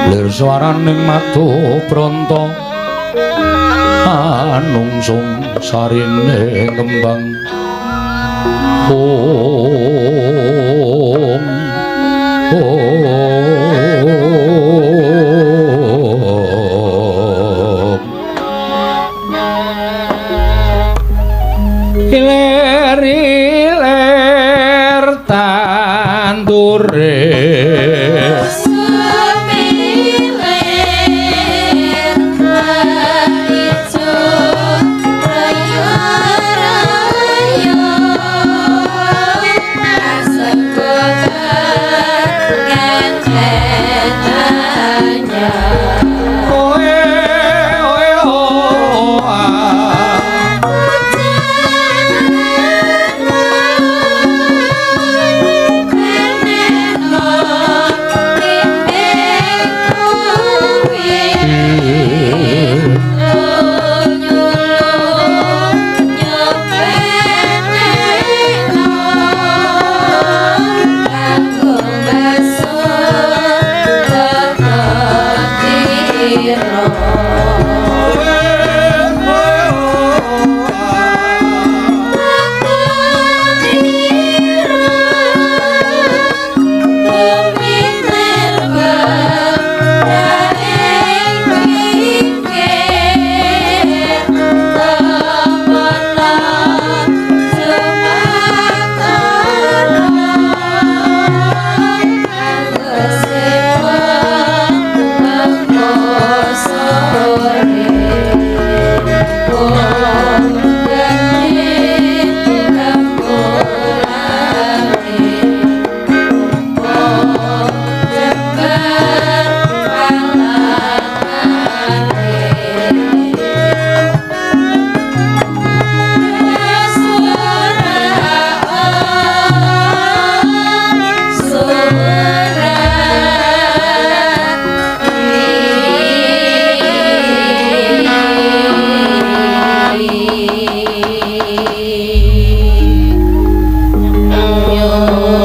lir swaraning madu pranta anungsung sarine kembang Om Om Iler iler tandure Oe oe o a.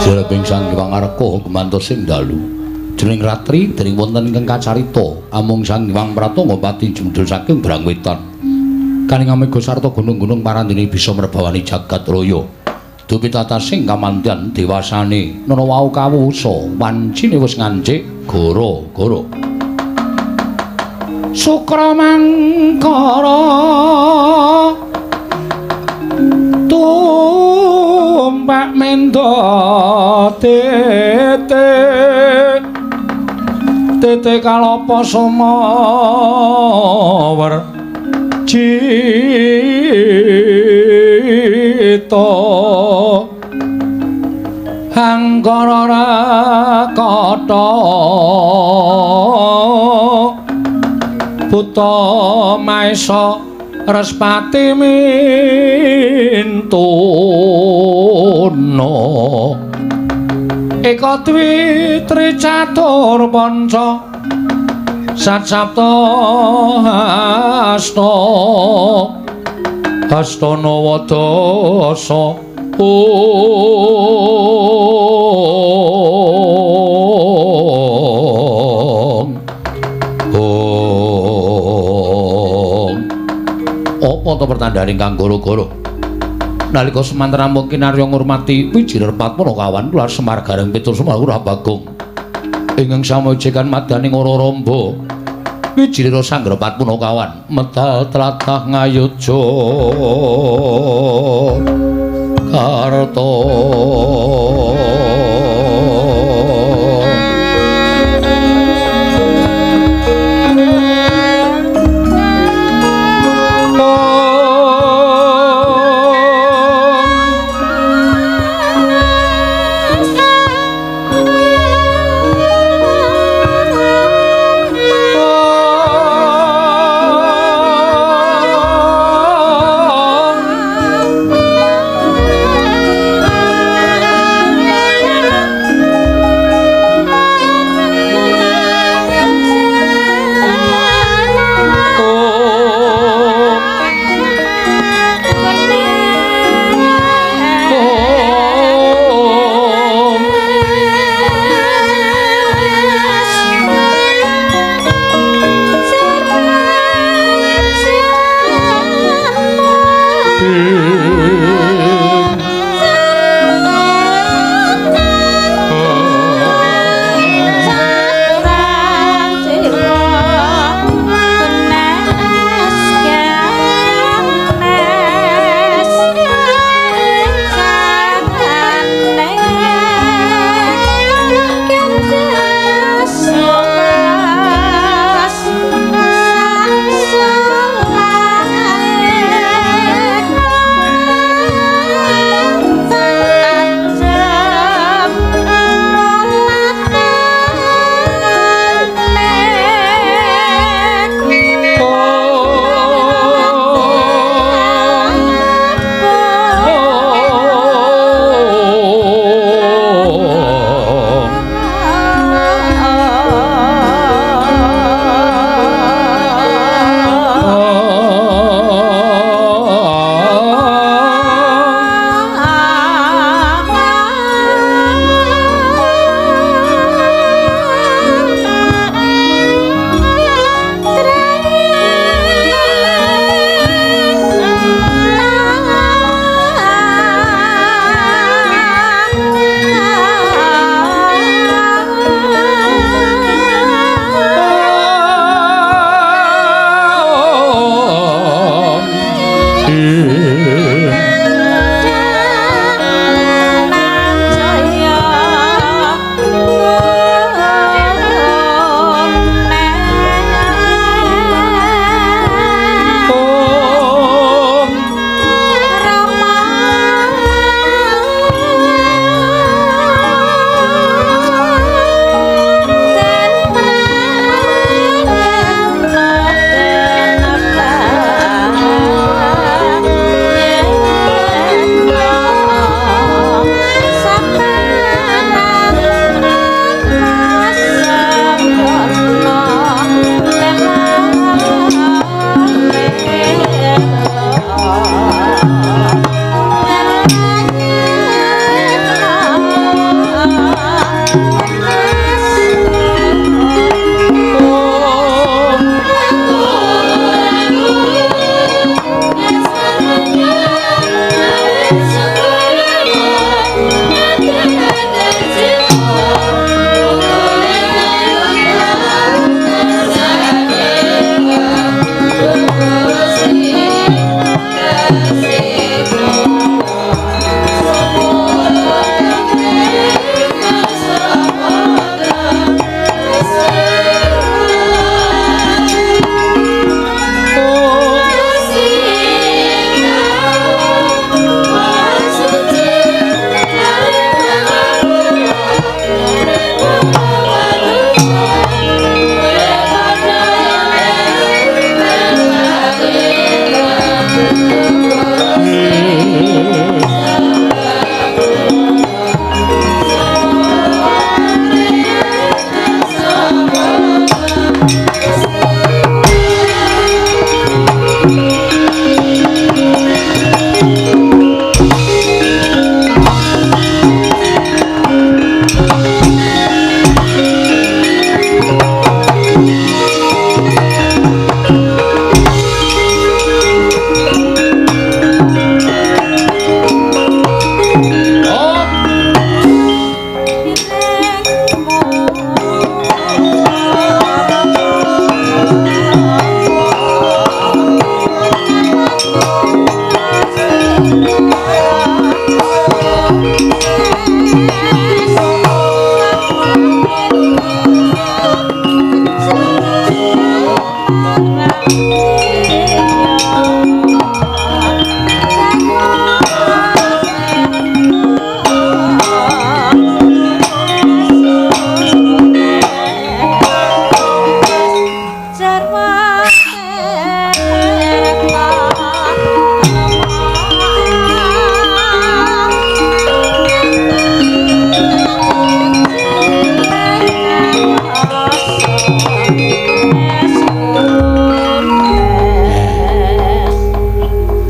Jereping Sang Hyang Arka gumantos ing dalu. Jroning ratri dering wonten ingkang kacarita amung Sang Hyang Pratangga pati jumedhul saking Brangwetan. Kaning amega sarta gunung-gunung parandene bisa mrebawani jagat raya. Dupitatasing kamandan dewasane nana wau kawusa wancine wis ngancik gara-gara. Sukra mangkara tumpak mendo tete tete kalapa sumawer cita hangkara rakata buta maesa Respati mintuna Eka dwi tri catur panca sat sapta hasta hasta nawa dasa Om Om. Apa to pertandane kang goro-goro? Nalika semanten rampung kinarya ngurmati Wijir Padmana kawan kula Semar Gareng Petruk Semar Lurah Bagong. Ingkang samujikan madaning ora ramba. Wijira Sanggra Padmana kawan medal tlatah ngayuja karta.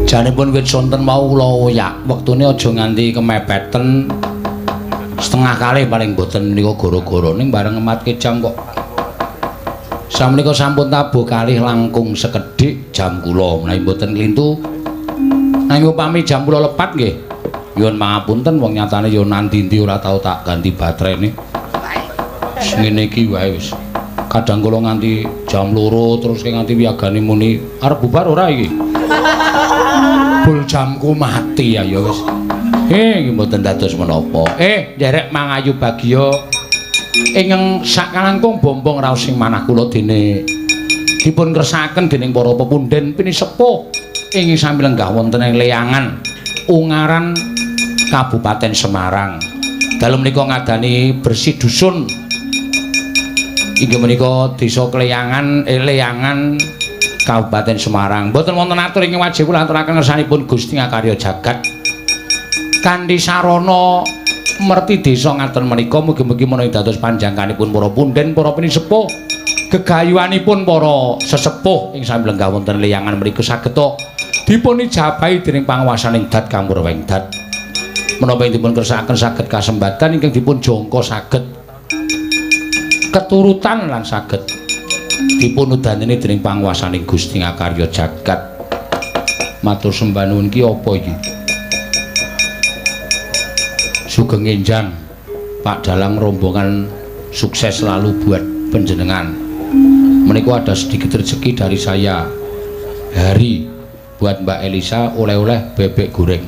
Janipun wit sonten mau kula oyak, wektune aja nganti kemepeten setengah kalih paling boten menika gara-gara ning bareng ngematke jam kok. Samenika sampun tabuh kalih langkung sekedhik jam kula menawi boten klintu. Nanging upami jam kula lepat nggih, nyuwun pangapunten wong nyatane ya nandi-ndi ora tau tak ganti baterene. Wis ngene iki wae wis. Kadang kula nganti jam 2 terus nganti wiyagane muni arep bubar ora iki. Bul jamku mati ya ya wis. Iki mboten dados menapa. Nderek mangayu bagya ingkang sakalangkung bombong raos ing manah kula dene dipun kersakaken dening para pepundhen pinisepuh ing sami lenggah wonten ing Leyangan Ungaran Kabupaten Semarang. Dalu menika ngadani bersih dusun inggih menika desa Kleyangan Leyangan Kabupaten Semarang. Mboten wonten atur ingkang wajib kula aturaken ngersanipun Gusti ngakarya jagat. Kanthi sarana merti desa ngaten menika mugi-mugi menawi dados panjangkanipun para punden, para pinisepuh, gegayuhanipun para sesepuh ing sami lenggah wonten Leyangan mriku saged dipun ijabahi dening panguwasaning dat kang purweng dat. Menapa ing dipun kersakaken saged kasembatan ingkang dipun jangka saged keturutan lan saged dipun udaneni dening panguwasaning Gusti ngakarya jagat. Matur sembah nuwun ki apa iki? Sugeng enjang Pak Dalang rombongan sukses selalu buat penjenengan. Menika ada sedikit rezeki dari saya Hari buat Mbak Elisa oleh-oleh bebek goreng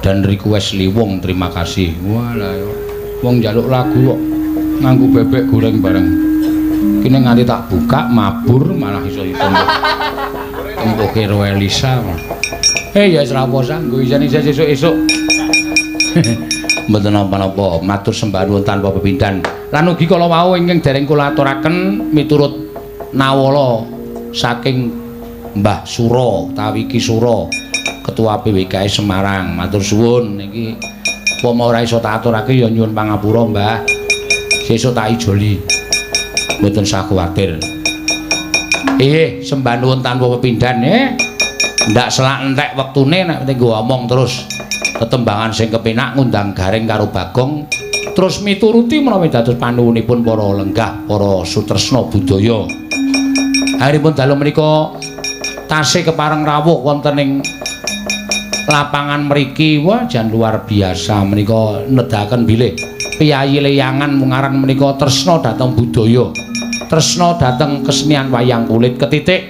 dan request liwung, terima kasih. Walah wong njaluk lagu kok nganggo bebek goreng bareng. Kene nganti tak buka mabur malah iso ditempuh. Tempuh karo Elisa. Ya wis ra apa nggo isen-isen sesuk-esuk. Mboten napa-napa, matur sembah nuwun tanpa pepindhan. Lan ugi kala wau ingkang dereng kula aturaken miturut nawala saking Mbah Suro utawi Ki Suro, Ketua PWKS Semarang. Matur suwun niki upama ora iso tak aturake ya nyuwun pangapura, Mbah. Sesuk tak ijoli. Mboten usah kuwatir. Sembah nuwun tanpa pepindhan Ndak selak entek wektune nek penting nggo omong terus tetembangan sing kepenak ngundang Gareng karo Bagong terus mituruti menawi dados panuwunipun para lenggah, para sutresna budaya. Akhiripun dalu menika tasih kepareng rawuh wonten ing lapangan mriki. Wah jan luar biasa menika nedahaken bilih piyayi Leyangan Ungaran menika tresna dhateng budaya, tresna dhateng kesenian wayang kulit ketitik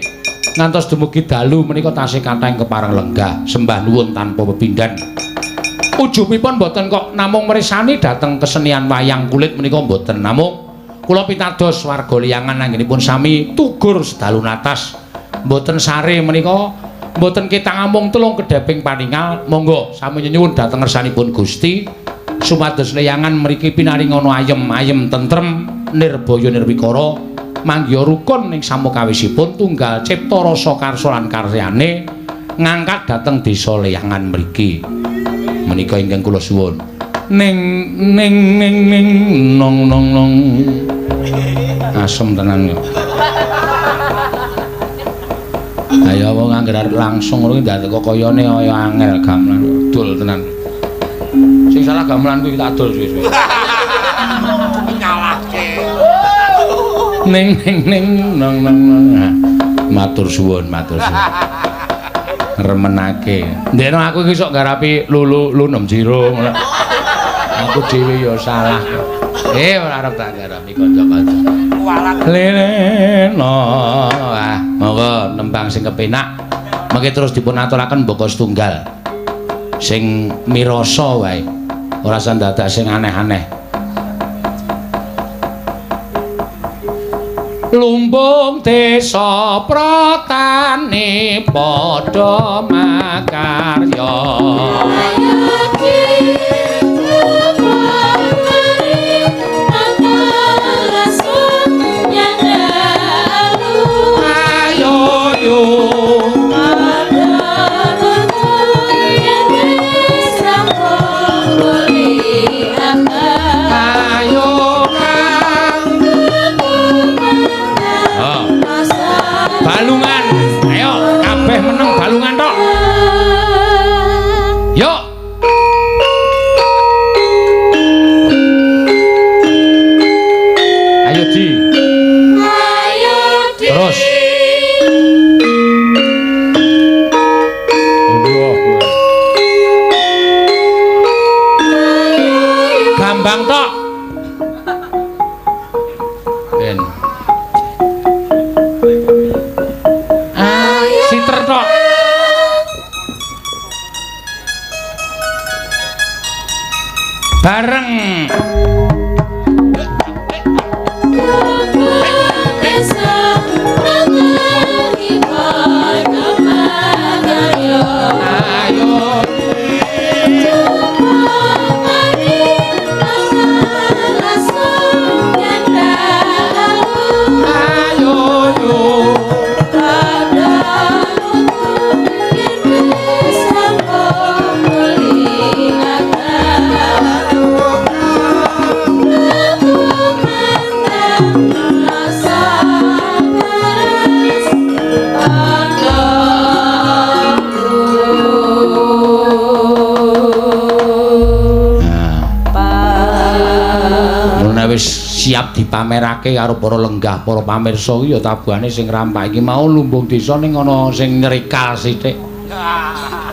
ngantos dumugi dalu menika tasih kathah ing kepareng lenggah. Sembah nuwun tanpa pepindhan. Ujubipun mboten kok namung mresani dhateng kesenian wayang kulit menika mboten, namung kula pitados warga Leyangan anggenipun sami tugur sedalu natas mboten sare menika mboten ketang amung telung kedheping paningal. Monggo sami nyuwun dhateng ngersanipun Gusti supados Leyangan mriki pinaringana ayem-ayem tentrem nirbaya nirwikara manggiha rukun ing samukawisipun tunggal cipta rasa karsa lan karyane ngangkat dhateng desa Leyangan mriki. Menika ingkang kula suwun. Ning ning ning ning nong nong nong. Asem tenan kok. Ayo wong angger arep langsung ngono ki ndak kok kayane kaya angel gamelan dol tenan. Sing salah gamelan kuwi tak dol suwe-suwe. Nyalahke. Ning ning ning nong nong nong. Matur suwun, matur suwun. Remenake. Ndekno aku iki sok garapi lulu lunem jiro ngono. Aku dhewe ya salah. Ora arep tak garapi kanca-kanca. Leleno. Ah, monggo nembang sing kepenak. Mengke terus dipun aturaken mbaka setunggal. Sing mirasa wae. Ora usah dadak sing aneh-aneh. Lumbung desa pratane padha makarya. Ayo yo ayo kang Ben. Ah, siter tok. Bareng. Ayo. Ayo yo. Nah. Wis siap dipamerake karo para lenggah, para pamirsa iki ya tabuhane sing rampak iki mau lumbung desa ning ana sing nyerikal sithik.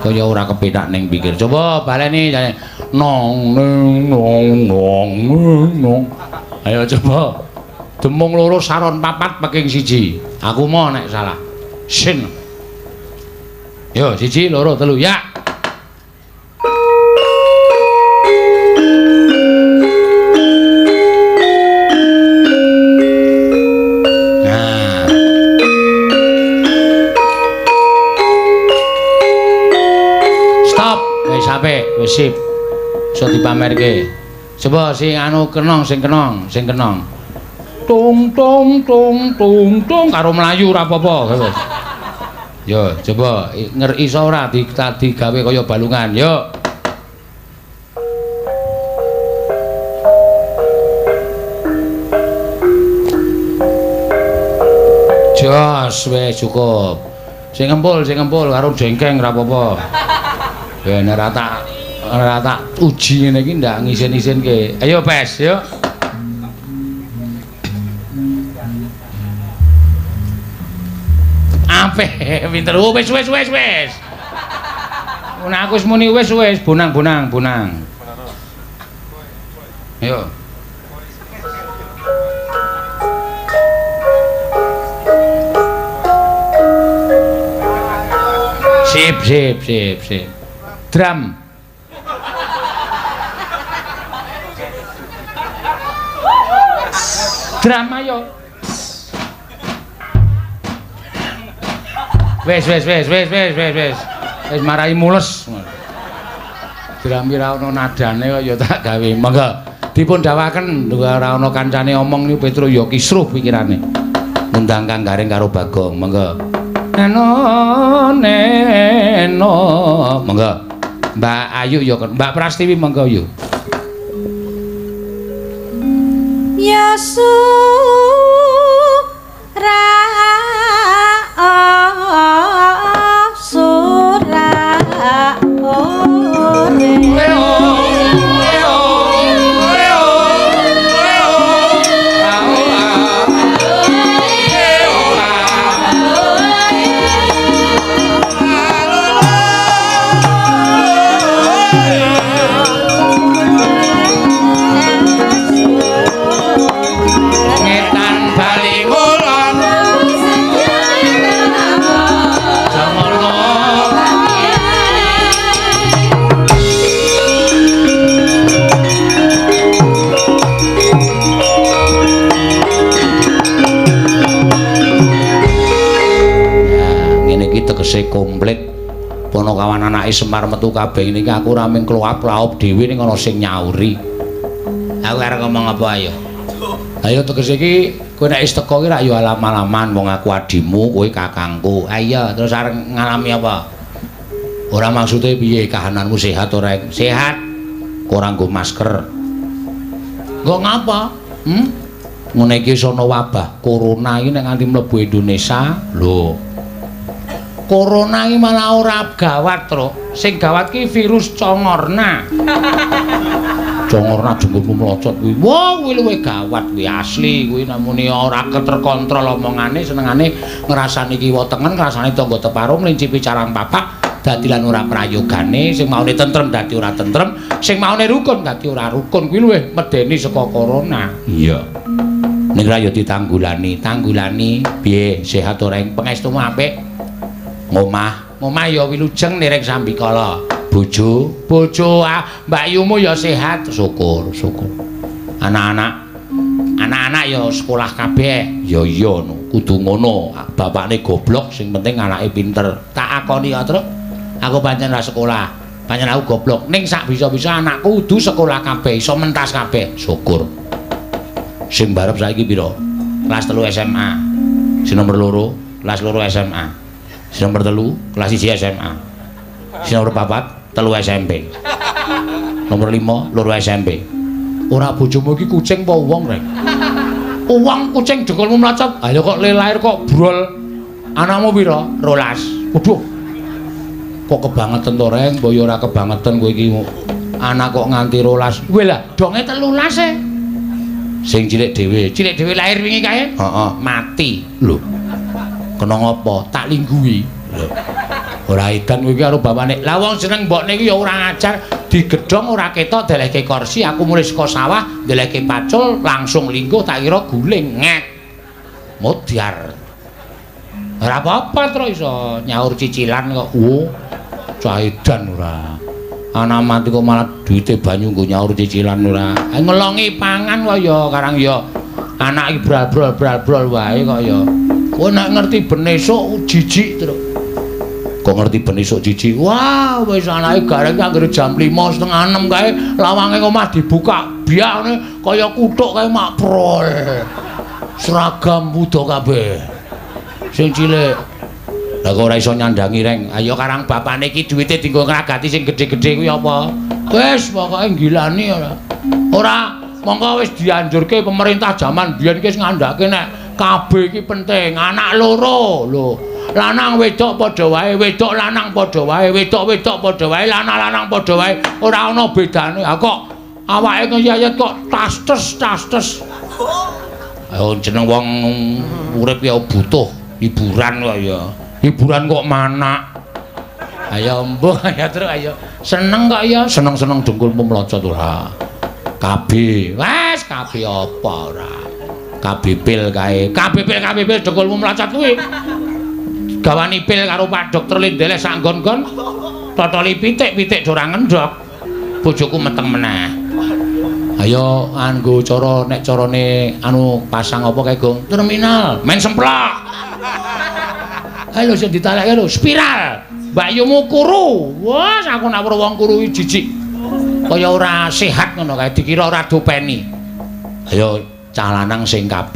Kaya ora kepenak ning pikir. Coba baleni jane. Nong ning nong nong nong. Ayo coba. Demung loro saron papat peking siji. Aku mau nek salah. Sin. Yo 1 2 3 ya. Wis sip. Iso dipamerke. Coba sing anu kenong, sing kenong, sing kenong. Tung tung tung tung tung karo mlayu ora apa-apa. Yo, coba iso ora digawe kaya balungan. Yo. Jos wis cukup. Sing ngempul karo jengkeng ora apa-apa. Ben ora tak uji ngene iki ndak ngisin-isinke. Ayo Pes, yo. Apik, pinter. Oh, wis wis wis wis. Nah aku wis muni wis wis, bonang-bonang, bonang. Ayo. Sip sip sip sip. Drum. Drum ayo. Wes wes wes wes wes wes wes. Wis marai mules. Drum ki ora ono nadane kok ya tak gawe. Monggo dipun dawaken ora ono kancane omong niku Petro ya kisruh pikirane. Ngundang Kang Gareng karo Bagong. Monggo. Neno neno. Monggo. Mbak Ayu ya Mbak Prastiwi monggo yo. Ya sura ore. Tegese komplit Ponokawan anake Semar metu kabeh ngene iki aku ora mung kloap-laop dhewe ning ana sing nyauri. Aku arep ngomong apa ayo? Ayo tegese iki kowe nek wis teko ki rak yo alam-alaman wong aku adimu, kowe kakangku. Ayo terus arep ngalami apa? Ora maksude piye kahananmu sehat ora? Sehat. Kok ora nggo masker. Nggo ngapa? Ngene iki wis ana wabah corona iki nek nganti mlebu Indonesia, lho. Corona iki malah ora gawat, Truk. Sing gawat ki virus congorna. Congorna jenggomu mlocot kuwi. Wah, kuwi luwih gawat kuwi asli kuwi namune ora terkontrol omongane, senengane ngrasani kiwa tengen, ngrasani tangga teparo, mlincipi carang papak, dadi lan ora prayogane, sing maune tentrem dadi ora tentrem, sing maune rukun dadi ora rukun. Kuwi luwih medeni saka corona. Iya. Ning ra ya ditanggulani, tanggulani piye sehat ora ing pangestumu apik. Ngomah, ngomah ya wilujeng niring sambikala. Bojo, bojo ah, mbakyumu ya sehat, syukur, syukur. Anak-anak, anak-anak ya sekolah kabeh. Ya iya no, kudu ngono. Bapakne goblok sing penting anake pinter. Tak akoni ya, Truk. Aku pancen ora sekolah. Pancen aku goblok. Ning sak bisa-bisa anakku kudu sekolah kabeh, iso mentas kabeh. Syukur. Sing barep saiki pira? Kelas 3 SMA. Sing nomor 2, kelas 2 SMA. Sing nomor 3, kelas 1 SMA. Sing nomor 4, 3 SMP. Nomor 5, 2 SMP. Ora bojomu iki kucing apa wong, Rek? Wong kucing dengkulmu mlocot. Ayo kok le lahir kok brol. Anakmu pira? 12. Waduh. Kok kebangetan to, Reng? Mbok ya ora kebangetan kowe iki. Anak kok nganti 12. Weh lah, donge 13 e. Sing cilik dhewe, cilik dhewe lahir wingi kae? Heeh, mati. Lho. Kena ngopo? Tak lingguhi. Lho. Ora edan kowe iki karo bapakne. Lah wong jeneng mbokne iki ya ora ngajar, digedhong ora ketok delehke kursi, aku mulih saka sawah, delehke pacul, langsung lingguh tak kira guling ngek. Modyar. Ora apa-apa terus iso nyaur cicilan kok. Oh. Cah edan ora. Anak mati kok malah duwite banyu nggo nyaur cicilan ora. Ngelongi pangan kok ya karang ya. Anak iki bral-brol wae kok ya. Kowe nek ngerti ben esuk jijik terus. Kok ngerti ben esuk jijik? Wah, wis anake gareng anggere jam 5:30 kae lawange omah dibuka biak ngene kaya kuthuk kae mak prol. Seragam wuda kabeh. Sing cilik. Lah kok ora iso nyandangi, Reng. Ayo karang bapane iki duwite dienggo ngragati sing gedhe-gedhe kuwi apa? Wis pokoke nggilani ora. Ora, mongko wis dianjurke pemerintah jaman biyen iki wis ngandhake nek KB iki penting, anak loro lho. Lanang wedok padha wae, wedok lanang padha wae, wedok-wedok padha wae, lanang-lanang padha wae, ora ana bedane. Ha kok awake ngeyayet kok tas-tes. Ayo jeneng wong urip ya butuh hiburan kok ya. Hiburan kok manak. Ayo mbuh ya terus ayo. Seneng kok ya, seneng-seneng dengkulmu mlocot ora. KB. Wes KB apa ora? KB pil kae. KB pil dengkulmu mlocot kuwi. Gawani pil karo Pak Dokter Lindele sak nggon-nggon. Totoli pitik-pitik ora ngendhok. Bojoku meteng meneh. Ayo anggo cara nek carane anu pasang apa kae, Gong? Terminal, main semplok. Ayo sing ditalekke lho, spiral. Mbakyumu kuru. Wah, aku nek weruh wong kuru iki jijik. Kaya ora sehat ngono kae, dikira ora dopeni. Ayo cah lanang sing KB.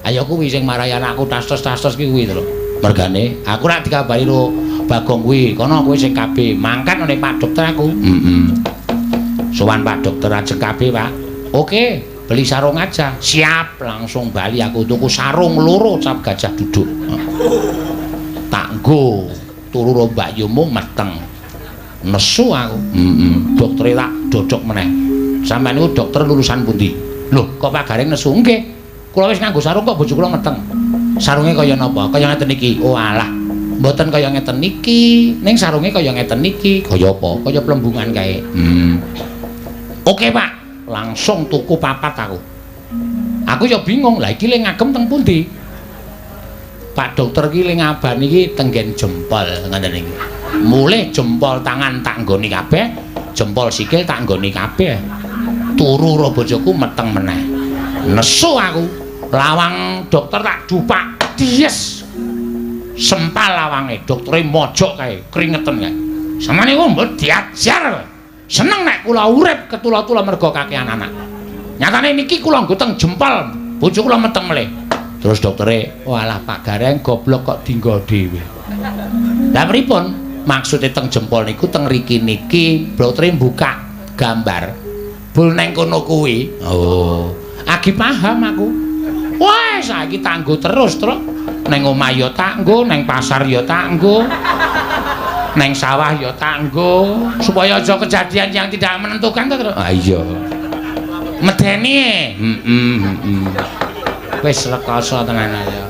Ayo kuwi sing marai anakku tas-tas ki kuwi lho. Mergane aku rak dikabari ro Bagong kuwi, kono kowe sing KB, mangkat ngene Pak Dokter aku. Heeh. Sowan Pak Dokter ajeng KB, Pak. Oke, beli sarung aja. Siap, langsung bali aku tuku sarung loro cap gajah duduk. Tak nggo turu ro mbakyumu meteng. Nesu aku. Heeh. Doktere tak dodok meneh. Sampeyan niku dokter lulusan pundi? Lho, kok Pak Gareng nesu? Nggih. Kula wis nganggo sarung kok bojo kula meteng. Sarunge kaya napa? Kaya ngeten iki. Oh alah. Mboten kaya ngeten iki. Ning sarunge kaya ngeten iki. Kaya apa? Kaya plembungan kae. Oke, Pak. Langsung tuku papat aku. Aku ya bingung, lah iki le ngagem teng pundi? Pak dokter iki le ngabani iki tenggen jempol ngoten iki. Mulih jempol tangan tak nggoni kabeh, jempol sikil tak nggoni kabeh. Turu ro bojoku meteng meneh. Nesu aku. Lawang dokter tak dupak, dies. Sempal lawange, doktere mojok kae, kringeten kae. Samane niku mbok diajar. Seneng nek kula urip ketula-tula mergo kakean anak. Nyatane niki kula nggo teng jempol, bojo kula meteng melih. Terus doktere, walah Pak Gareng goblok kok dinggo dhewe. Lah pripun? Maksude teng jempol niku teng riki niki doktere buka gambar. Bul neng kono kuwi. Oh, agi paham aku. Wah, saiki tanggo terus, Truk. Neng omah ya tanggo, neng pasar ya tanggo. Neng sawah ya tanggo, supaya aja kejadian yang tidak menentukan to, Truk. Ah iya. Medeni. Heeh, heeh. Wis rekoso tenan ayo.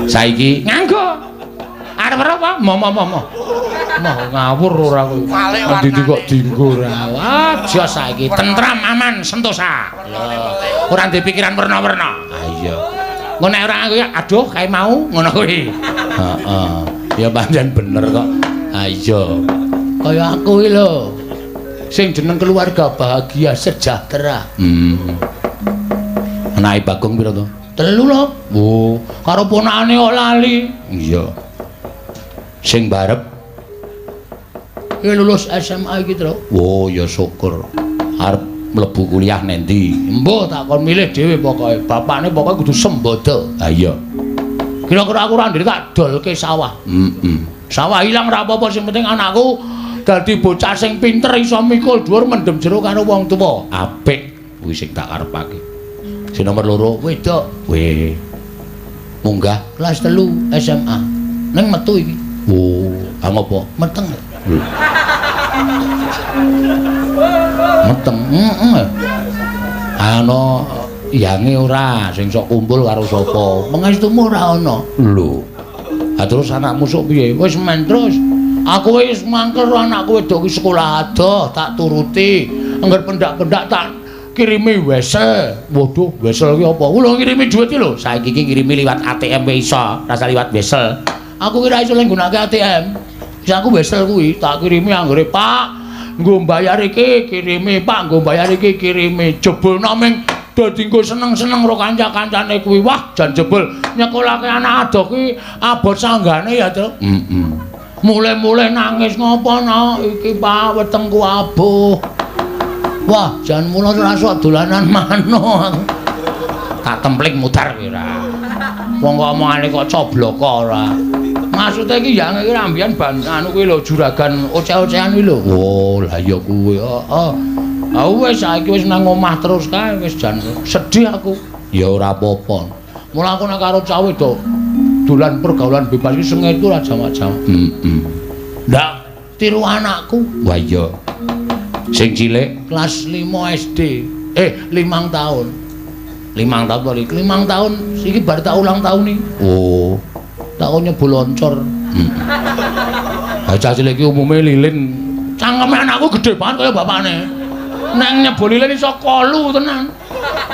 Saiki nganggo. Arep apa? Mo. Moh ngawur ora kowe. Endi kok dinggo ora. Aja saiki tentram aman sentosa. Ora ndek pikiran werna-werna. Ah Iya. Engko nek ora aku ya aduh kae mau ngono kuwi. Heeh. Ya pancen bener kok. Ha iya. Kaya aku iki lho. Sing jeneng keluarga bahagia sejahtera. Anake Bagong pira to? 3 lho. Oh, karo ponakane kok lali. Iya. Sing barep iki lulus SMA iki, Tru. Oh, ya syukur. Arep mlebu kuliah nendi? Embuh tak kon milih dhewe pokoke. Bapakne pokoke kudu sembodo. Ha iya. Kira-kira aku ora ndek tak dolke sawah. Heeh. Sawah ilang ora apa-apa, sing penting anakku dadi bocah sing pinter iso mikul dhuwur mendem jero karo wong tuwa. Apik kuwi sing tak karepake. Sing nomor 2 wedok. Weh. Munggah kelas 3 SMA. Ning metu iki. Oh, ha ngopo? Meteng. Meteng. Heeh. Ana yange ora sing sok kumpul karo sapa? Mengestumu ora ana. Lho. Ha terus anakmu sok piye? Wis men terus. Aku wis mangkel anakku wedok ki sekolah adoh, tak turuti. Angger pendak-pendak tak kirimi wesel. Waduh, wesel ki apa? Lho ngirimi dhuwit ki lho. Saiki ki ngirimi liwat ATM wae iso, rasa liwat wesel. Aku kira iso nggunakake ATM. Wis aku wesel kuwi tak kirimi anggere Pak, nggo mbayar iki kirimi, Pak, nggo mbayar iki kirimi. Jebul naming dadi nggo seneng-seneng karo kanca-kancane kuwi. Wah, jan jebul nyekolahke anak adoh kuwi abot sanggane ya, Tru. Heeh. Mulih-mulih nangis ngopo no? Iki Pak wetengku abuh. Wah, jan mula ora sok dolanan manuk. Tak templing mudar kuwi ora. Wong kok omongane kok cobloko ora. Maksude iki yang iki rambian ban anu kuwi lho juragan oceh-ocehan kuwi lho. Oh, lah ya kuwi. Heeh. Ha wis saiki wis nang omah terus kae wis jan sedih aku. Ya ora apa-apa. Mula aku nek karo cah wedok dolan pergaulan bebas iki sengetu ora jamak-jamak. Heeh. Ndak tiru anakku. Wah iya. Sing cilik kelas 5 SD. 5 tahun. 5 tahun kali. 5 tahun iki bar tak ulang tahun iki. Oh. Tak kon nyebul oncor. Ha cah cilik iki umume lilin. Cangkeme anakku gedhe banget kaya bapakne. Nek nyebul lilin iso kolu tenan.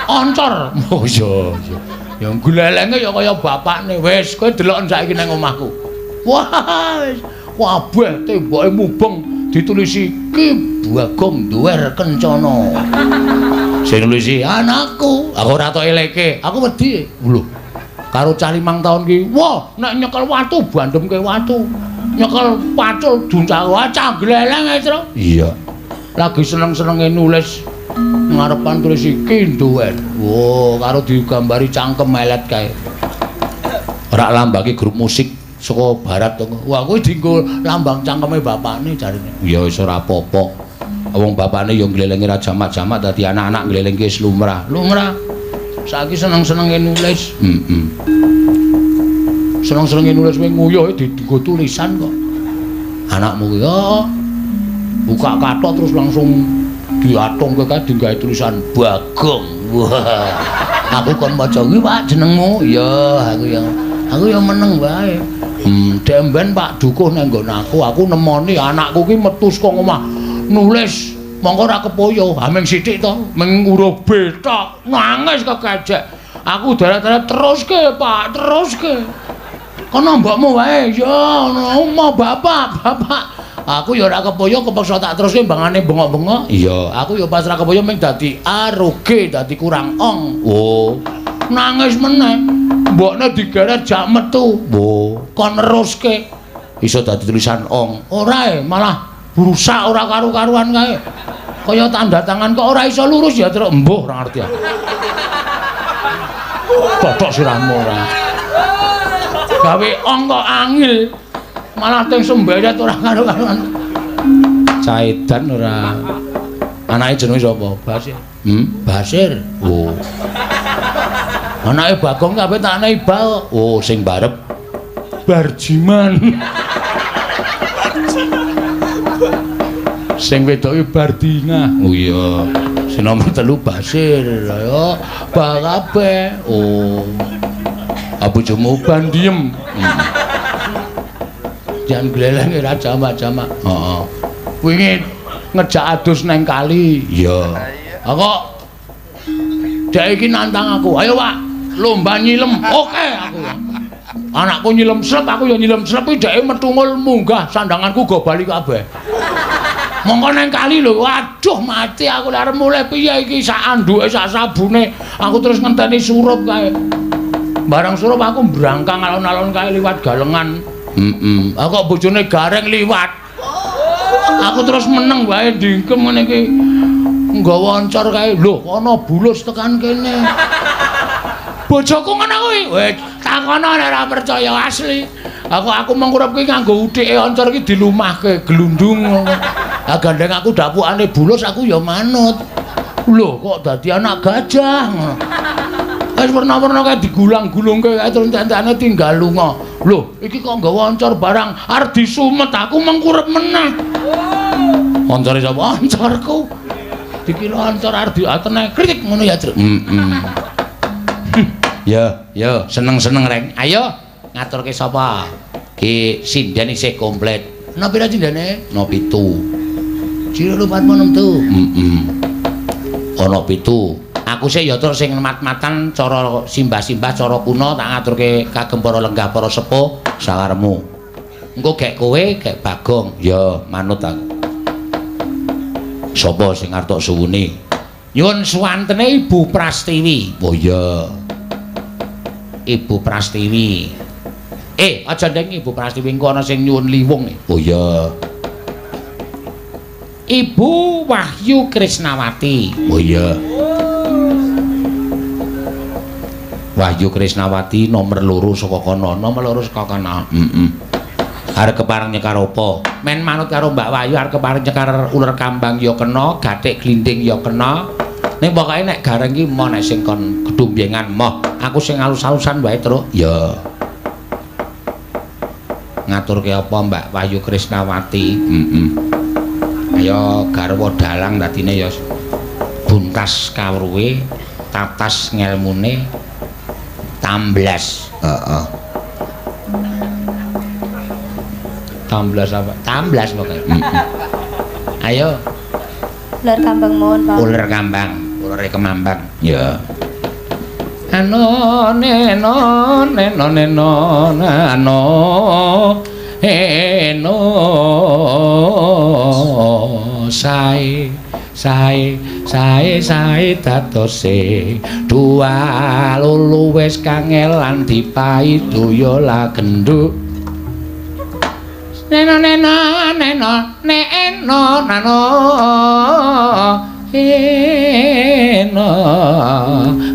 Oncor. Oh iya iya. Ya glelenge ya kaya bapakne. Wis kowe deloken saiki nang omahku. Wah wis kabeh temboke mubeng ditulisi Ki Bagong Duwer Kencana. Sing nulisi anakku. Aku ora tok eleke. Aku wedi. Lho. Karo cah 5 tahun ki, wah nek nyekel watu bandemke watu. Nyekel pacul duncak wah cah gleleng ae, Tru. Iya. Lagi seneng-senenge nulis ngarepan tulis iki Duwer. Wah, karo digambari cangkem melet kae. Ora lambake grup musik saka barat to. Wah, kuwi dienggo lambang cangkeme bapakne jarine. Ya wis ora apa-apa. Wong bapakne ya nglelengi ra jamak-jamak dadi anak-anak nglelengke wis lumrah. Lumrah. Saiki seneng-senenge nulis. Heeh. Seneng-senenge nulis kowe nguyuh dienggo tulisan kok. Anakmu kuwi ya buka kathok terus langsung diatungke kae digawe tulisan Bagong. Wah. Aku kon maca kuwi Pak jenengmu. Ya, aku ya meneng wae. Demben Pak Dukuh nang nggon aku nemoni anakku ki metu saka omah nulis mongko ora kepoyo, ha ming sithik to, ming huruf B tok, nangis kegejek. Aku darat-darat teruske, Pak, teruske. Kono mbokmu wae, ya ngono, bapak, bapak. Aku ya ora kepoyo kepeksa tak teruske mbangane bengok-bengok. Iya, aku ya pas ora kepoyo ming dadi A ro G, dadi kurang ong. Oh, nangis meneh. Mbokne digeret jak metu. Oh, kon neruske. Iso dadi tulisan ong. Ora malah rusak ora karu-karuan kae. Kaya tanda tangan kok ora iso lurus ya terus embuh ora ngerti aku. Totok sirahmu ora. Gawe ong kok angil. Malah teng semberet ora karu-karuan. Caidan ora. Anake jenenge sapa? Basir. Basir. Oh. Anake Bagong kabeh tak ane Ibal. Oh, sing barep Barjiman. Sing wedok iki Bardingah. Oh iya. Sing nomor 3 Basir. Ayo bal kabeh. Oh. Bojomu bandiem. Jan gleleng ora jamak-jamak. Heeh. Wingi ngejak adus nang kali. Iya. Ha kok dek iki nantang aku. Ayo, Pak. Lomba nyilem. Oke aku. Anakku nyilem slep, aku ya nyilem slep iki dheke metungul munggah sandanganku go bali kabeh. Mongko nang kali lho, waduh mati aku lha arep mulih piye iki sak anduke sak sabune. Aku terus ngenteni surup kae. Barang surup aku mbrangkang alon-alon kae liwat galengan. Heeh. Aku kok bojone Gareng liwat. Aku terus meneng wae dingkem ngene iki. Nggawa oncor kae. Lho, ana bulus tekan kene. Bojoku ngono kuwi. Wis takono nek ora percaya asli. Aku mengkurep kuwi nganggo uthike oncor iki dilumahke glundung ngono. Lah gandeng aku dapukane bulus aku ya manut. Lho kok dadi anak gajah ngono. Wis werna-werna kae digulang-gulungke kae terus entek-entekane tinggal lunga. Lho, iki kok nggawa oncor barang arep disumet aku mengkurep meneh. Oncore sapa? Oncorku. Dikira oncor arep diatene kritik ngono ya, Truk. Heeh. Ya, ya, seneng-seneng reng. Ayo ngaturke sapa? Ki sinden isih komplit. Ana pira sindene? Ana 7. 2 4 6 7. Heeh. Ana 7. Aku sih ya terus sing mat-matan cara simbah-simbah cara kuno tak ngaturke kagem para lenggah para sepuh sakaremu. Engko gek kowe, gek Bagong. Ya, manut aku. Sapa sing arep tok suwuni? Nyuwun suwantene Ibu Prastiwi. Oh iya. Ibu Prastiwi. Aja ndeng Ibu Prastiwi engko ana sing nyuwun liwung. Oh iya. Ibu Wahyu Krisnawati. Oh iya. Wahyu Krisnawati nomor 2 saka kono, nomor 2 saka kono. Heeh. Arep kepareng nyekar apa? Men manut karo Mbak Wahyu arep kepareng nyekar uler kambang ya kena, gathik glinding ya kena. Ning pokoke nek Gareng iki moh nek sing kon gedhumbyengan moh. Aku sing alus-alusan wae, Truk. Ya. Ngaturke apa Mbak Wahyu Krisnawati? Heeh. Ayo garwa dalang dadine ya buntas kawruhe, tatas ngelmune, tamblas. Heeh. Tamblas apa? Tamblas pokoke. Heeh. Ayo. Uler kambang mohon, Pak. Uler kambang, ulere kemambang. Ya. Ano neno neno neno nano eno sae sae sae sae dadose dua lulu wis kangelan dipaidu ya la genduk neno neno neno neno nano eno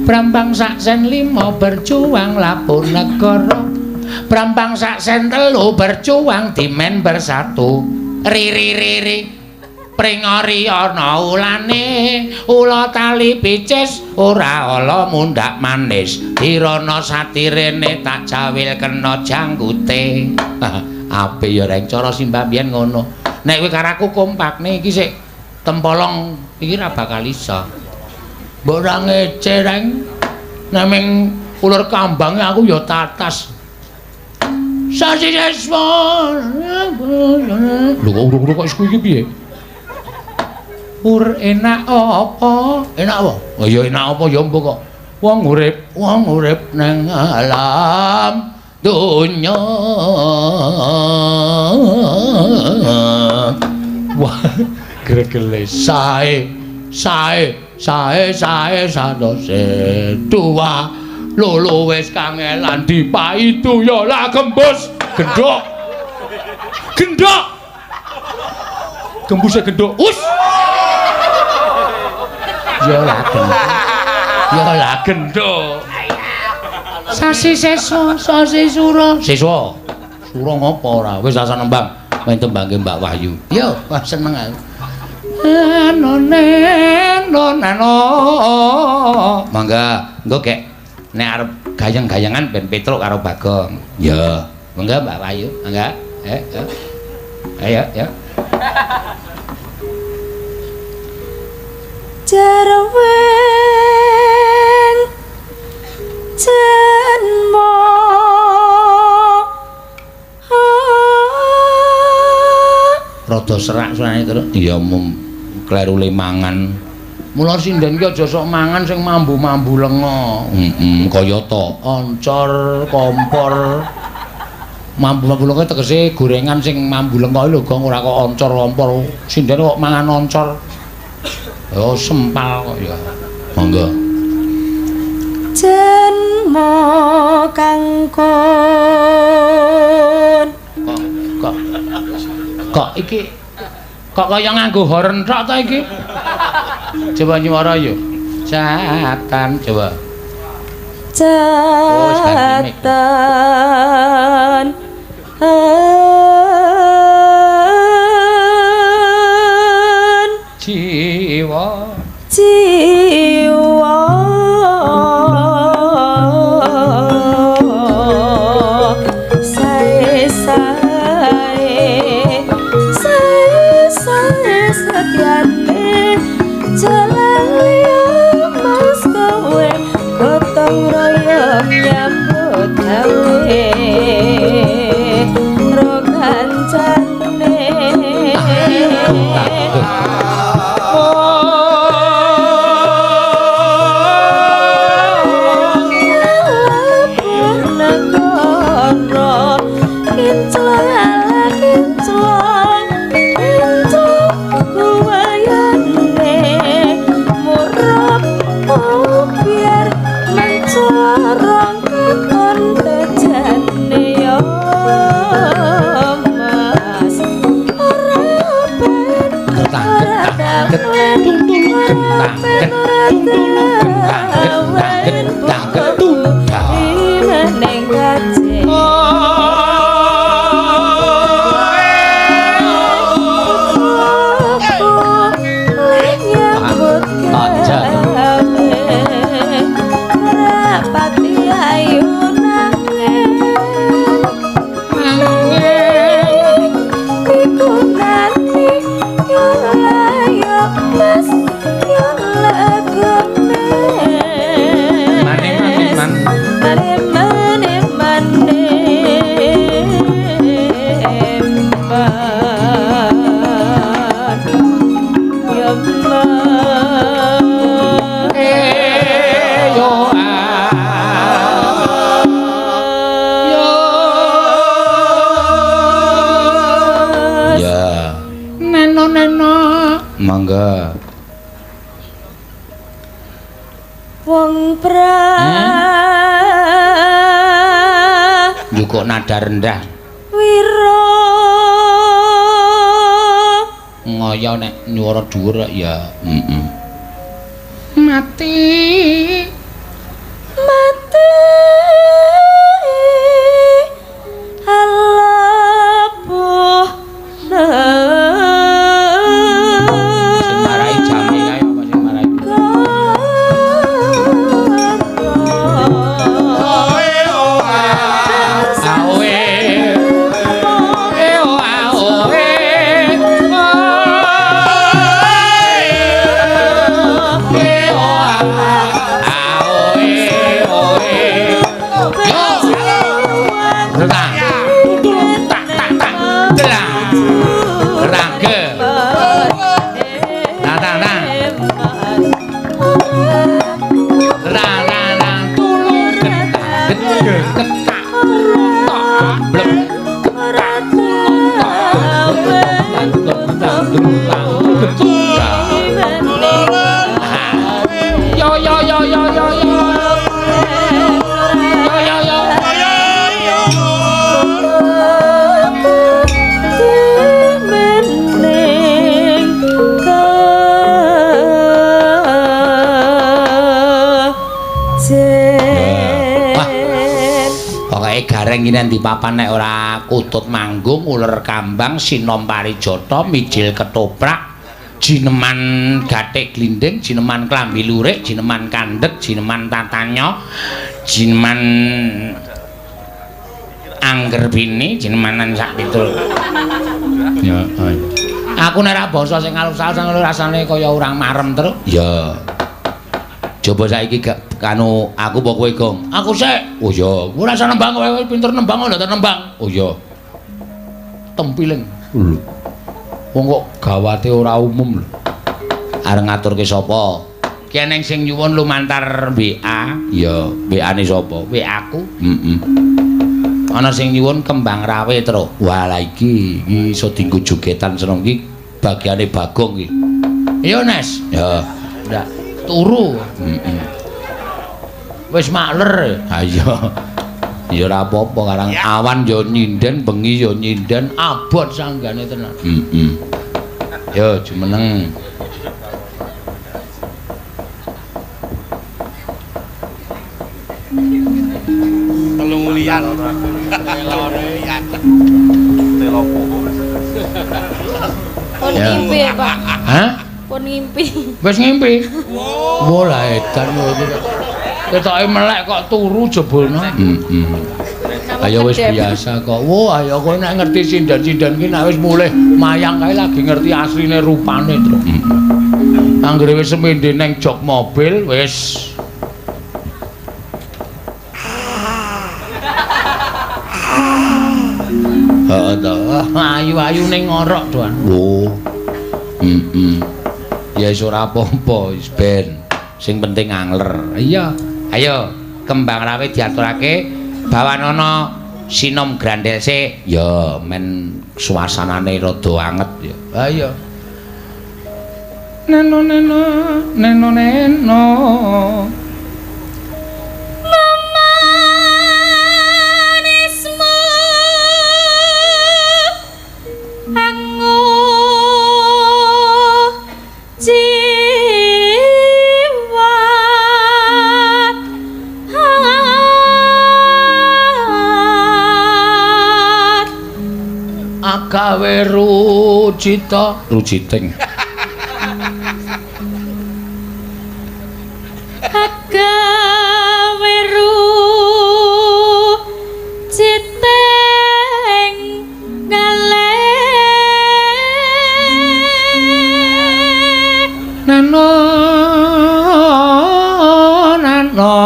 Brambang sak sen 5 berjuang lapor negara Brambang sak sen 3 berjuang dimen bersatu riri riri pringori ana ulane ula tali picis ora ala mundhak manis dirana satirene tak jawil kena janggute. Ape ya reng cara simbah biyen ngono. Nek kowe karo aku kompakne iki sik tempolong iki ora bakal iso. Mbok ora ngece reng. Nek ming uler kambange aku ya tatas. Sasi seswa. Lho kok urung-urung kok isku iki piye? Pur enak apa? Enak apa? Oh ya enak apa ya mbok kok. Wong urip nang alam donya. Wah, gregele sae sae sae sae sadose dua lolo wis kangelan dipaidu ya lah gembus gendhok gendhok gembuse gendhok us ya lah gendhok ya lah gendhok sasi seswa sasi sura seswa sura ngopo ora wis rasa nembang main tembangke Mbak Wahyu yo wah seneng aku ano neno nano mangga engko gek nek arep gayeng-gayengan ben Petruk karo Bagong ya mangga Mbak Wahyu mangga ayo ya Jerwing jenmo rada serak suarane terus ya mum klerule mangan Mula sinden ki aja sok mangan sing mambu-mambu lenga. Heeh, kaya ta oncor, kompor. Mambu-mambu lenga tegese gorengan sing mambu lenga lho, Gong, ora kok oncor kompor. Sinden kok mangan oncor. Ya sempal kok ya. Monggo. Jenmo kangkon. Kok kok iki kok kaya nganggo horn tok ta iki? Coba nyuwara yo. Catan coba. Catan. Jiwa. Jiwa. Sae sae sae sae setyane jalan liya mas kowe gotong royong nyambut gawe ro kancane. Mangga. Wong pra njukuk nada rendah. Wira ngoyo nek nyuwara dhuwur ya. Heeh. Mati. Mati. Alabuh. Gareng iki nang papan nek ora kutut manggung, uler kambang, sinom parijata, mijil ketoprak, jineman gathik glinding, jineman klambi lurik, jineman kandhek, jineman tatanya, jineman angger bini, jinemanan sak pitul. Ya, aku nek ora basa sing alus-alus rasane kaya urang marem terus. Ya. Coba saiki gak kanu aku apa kowe, Gong? Aku sik. Oh iya, ora usah nembang kowe pinter nembang kok ndak nembang. Oh iya. Tempiling. Lho. Wong kok gawate ora umum lho. Arep ngaturke sapa? Ki eneng sing nyuwun lumantar WA. Ya, WA-ne sapa? WA aku. Heeh. Ana sing nyuwun kembang rawe, Tru. Wah, lah iki iki iso dienggo jogetan seneng iki bagiane Bagong iki. Iya, Nes. Ya. Ndak turu. Heeh. Wis makler. Ha iya. Ya ora apa-apa karang awan ya nyinden, bengi ya nyinden, abot sanggane tenan. Heeh. Yo jumeneng. Telung liyan. Pun ngimpi ya, Pak. Hah? Pun ngimpi. Wis ngimpi. Wah, lah edan kowe. Ketoke melek kok turu jebulno. Heeh. Ayo wis biasa kok. Wah, ayo kowe nek ngerti sinden-sinden ki nek wis mulih mayang kae lagi ngerti asline rupane, Tru. Anggere wis semende neng jok mobil wis. Heeh to. Ayu-ayu ning ngorok, Doan. Oh. Heeh. Ya wis ora apa-apa, wis ben. Sing penting angler. Iya. Ayo, kembang rawe diaturake bawanana sinom grandel sik. Ya, men suasanane rada anget ya. Ha iya. Neno neno neno neno. Memanismu angu jiwat hat Agawe rucita ruciting. Agawe ruciting ngalih Neno neno.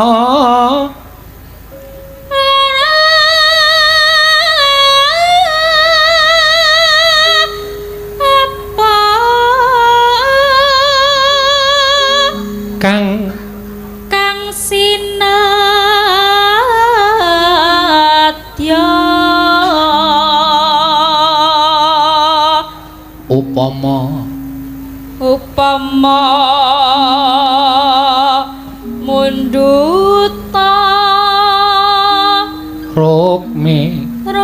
Apa Kang kang sinadya upama upama munduta rukmi rukmi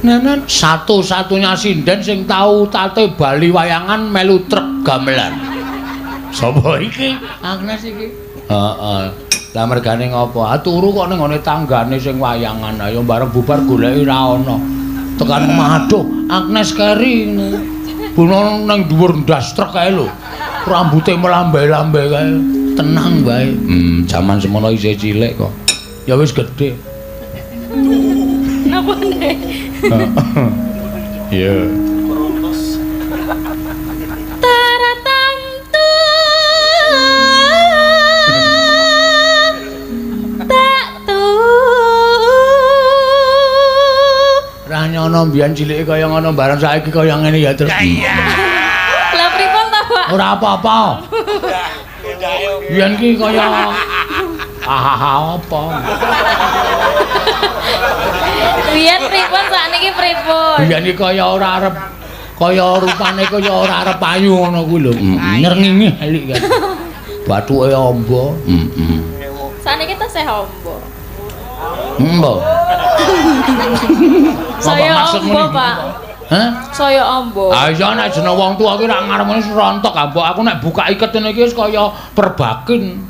Nenen satu-satunya sinden sing tau tate bali wayangan melu truk gamelan. Sapa iki? Agnes iki. Heeh. Lah mergane ngopo? Ah turu kok ning ngone tanggane sing wayangan. Ayo bareng bubar goleki ra ana. Tekan omah aduh, Agnes keri. Buno nang dhuwur ndas truk kae lho. Rambute melambai-lambai kae. Tenang wae. Jaman semono isih cilik kok. Ya wis gedhe. Napa nek? Iya. Taratamtu tak tu. Ra nyono mbiyen cilike kaya ngono bareng saiki kaya ngene ya terus. Lah pripun ta, Pak? Ora apa-apa. Biyen ki kaya hahaha apa. Biyen pripun sakniki pripun? Biyen ki kaya ora arep kaya rupane kaya ora arep payu ngono kuwi lho. Nyrengingi elik kan. Bathuke amba. Heeh. Sakniki tesih amba. Embo. Saya amba, Pak. Hah? Saya amba. Ah iya nek jeneng wong tuwa ki rak ngarep rontok ambok aku nek buka iket ngene iki wis kaya perbakin.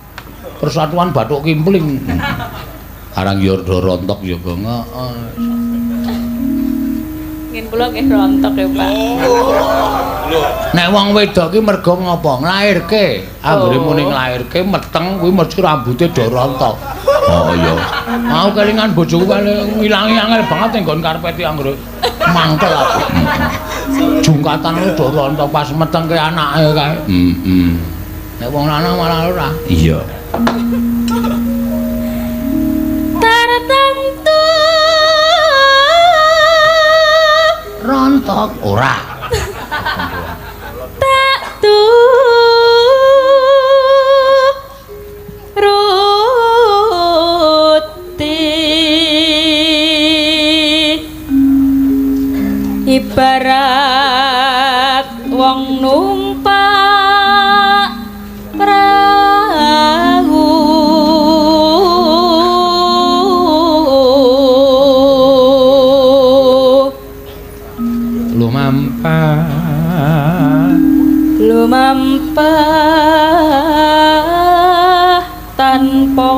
Persatuan Bathuk Kimpling. Arang yo rontok yo kok. Heeh. Ngin kula nggih rontok ya, Pak. Nek wong wedok ki mergo ngopo? Nglairke. Anggere muni nglairke meteng kuwi mesti rambute do rontok. Oh iya. Aku kelingan bojoku kale ngilangi angel banget ning nggon karpet anggere mangkel aku. Jungkatan do rontok pas metengke anake kae. Heeh. Nek wong lanang malah ora. Iya. Taratamtu Tartamtu Rontok ora. Tak turuti ibarat wong numpak prahu Lumampah lumampah tanpa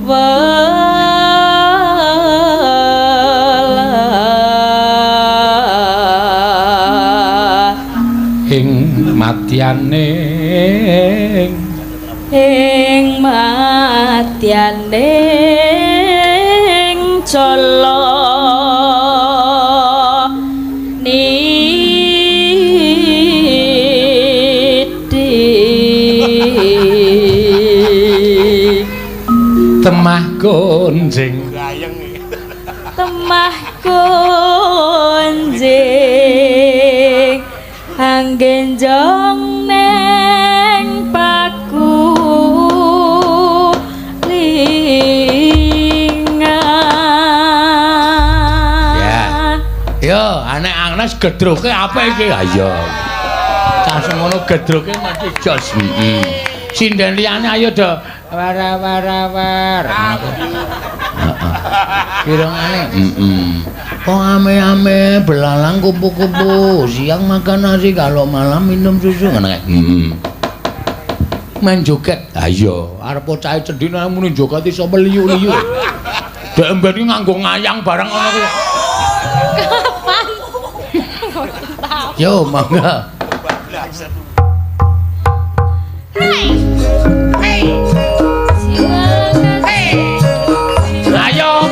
welah ing matyaning ing matyaning jala niti temah gonjing temah gonjing anggenjong neng paku lingan. Ya. Yo, anek Agnes gedroke apa iki? Ha iya. Cah semono gedroke mesti jos. Heeh. Sinden liyane ayo do wara-wara-war. Heeh. Kirangane heeh. Kok ame-ame belalang kupu-kupu, siang makan nasi kalau malam minum susu ngono kae. Heeh. Main joget. Ha iya, arep bocah cendhine muni joget iso meliu-liu. Dek emben iki nganggo ngayang barang ngono kuwi. Kapan? Yo, mangga. Ayo.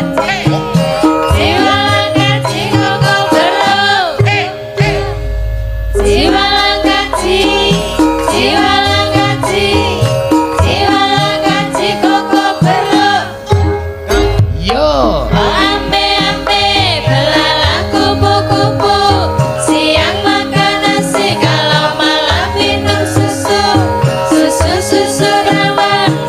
Yo. Ame-ame belalang kupu-kupu, siang makan nasi kalau malam minum susu. Susu susu rawan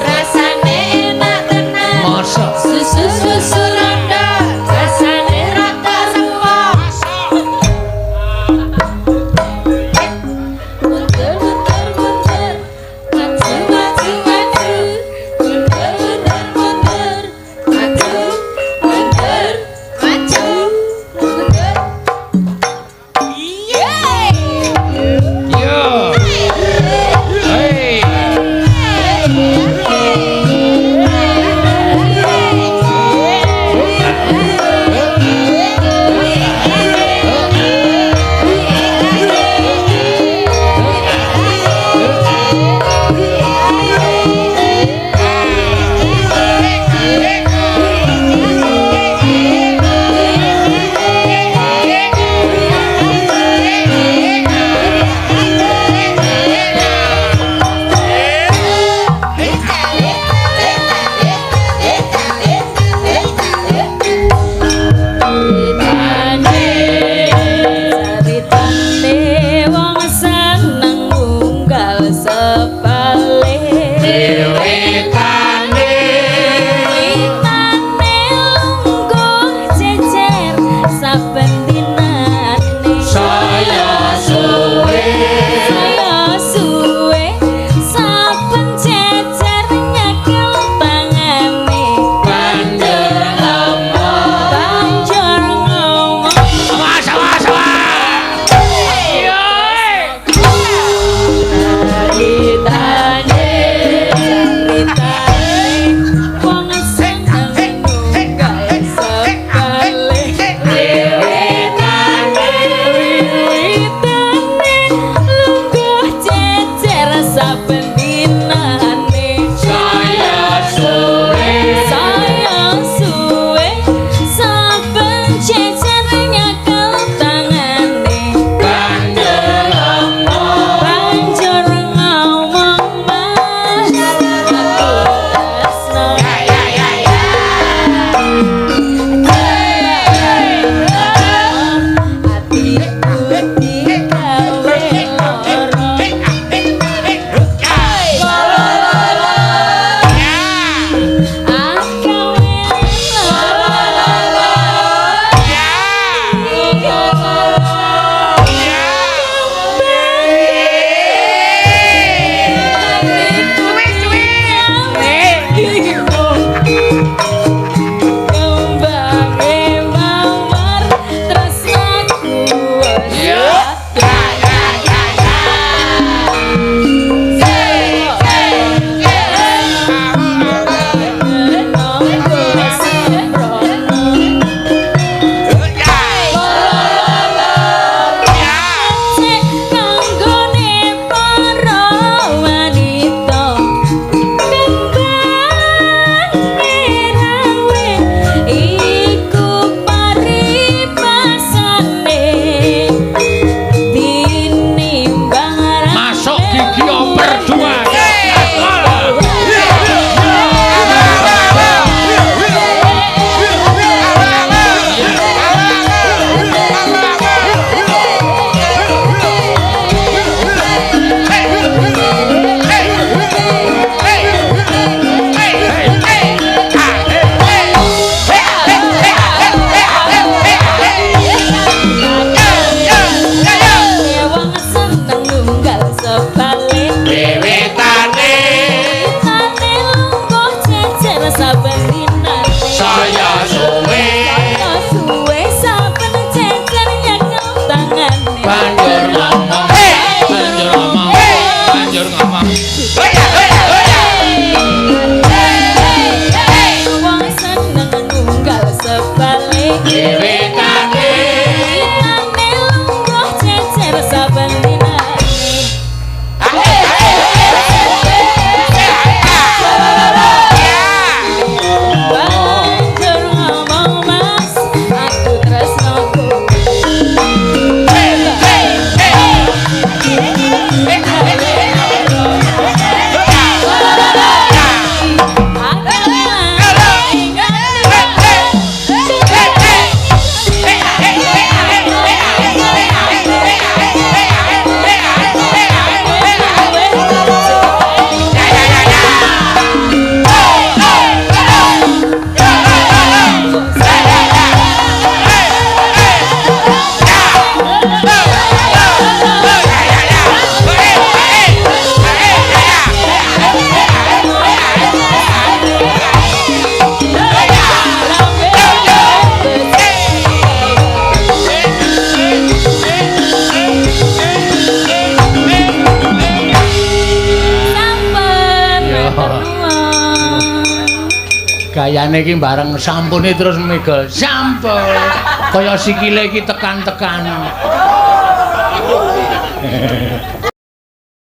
Gayane iki bareng sampune terus mega sampun. Kaya sikile iki tekan-tekan.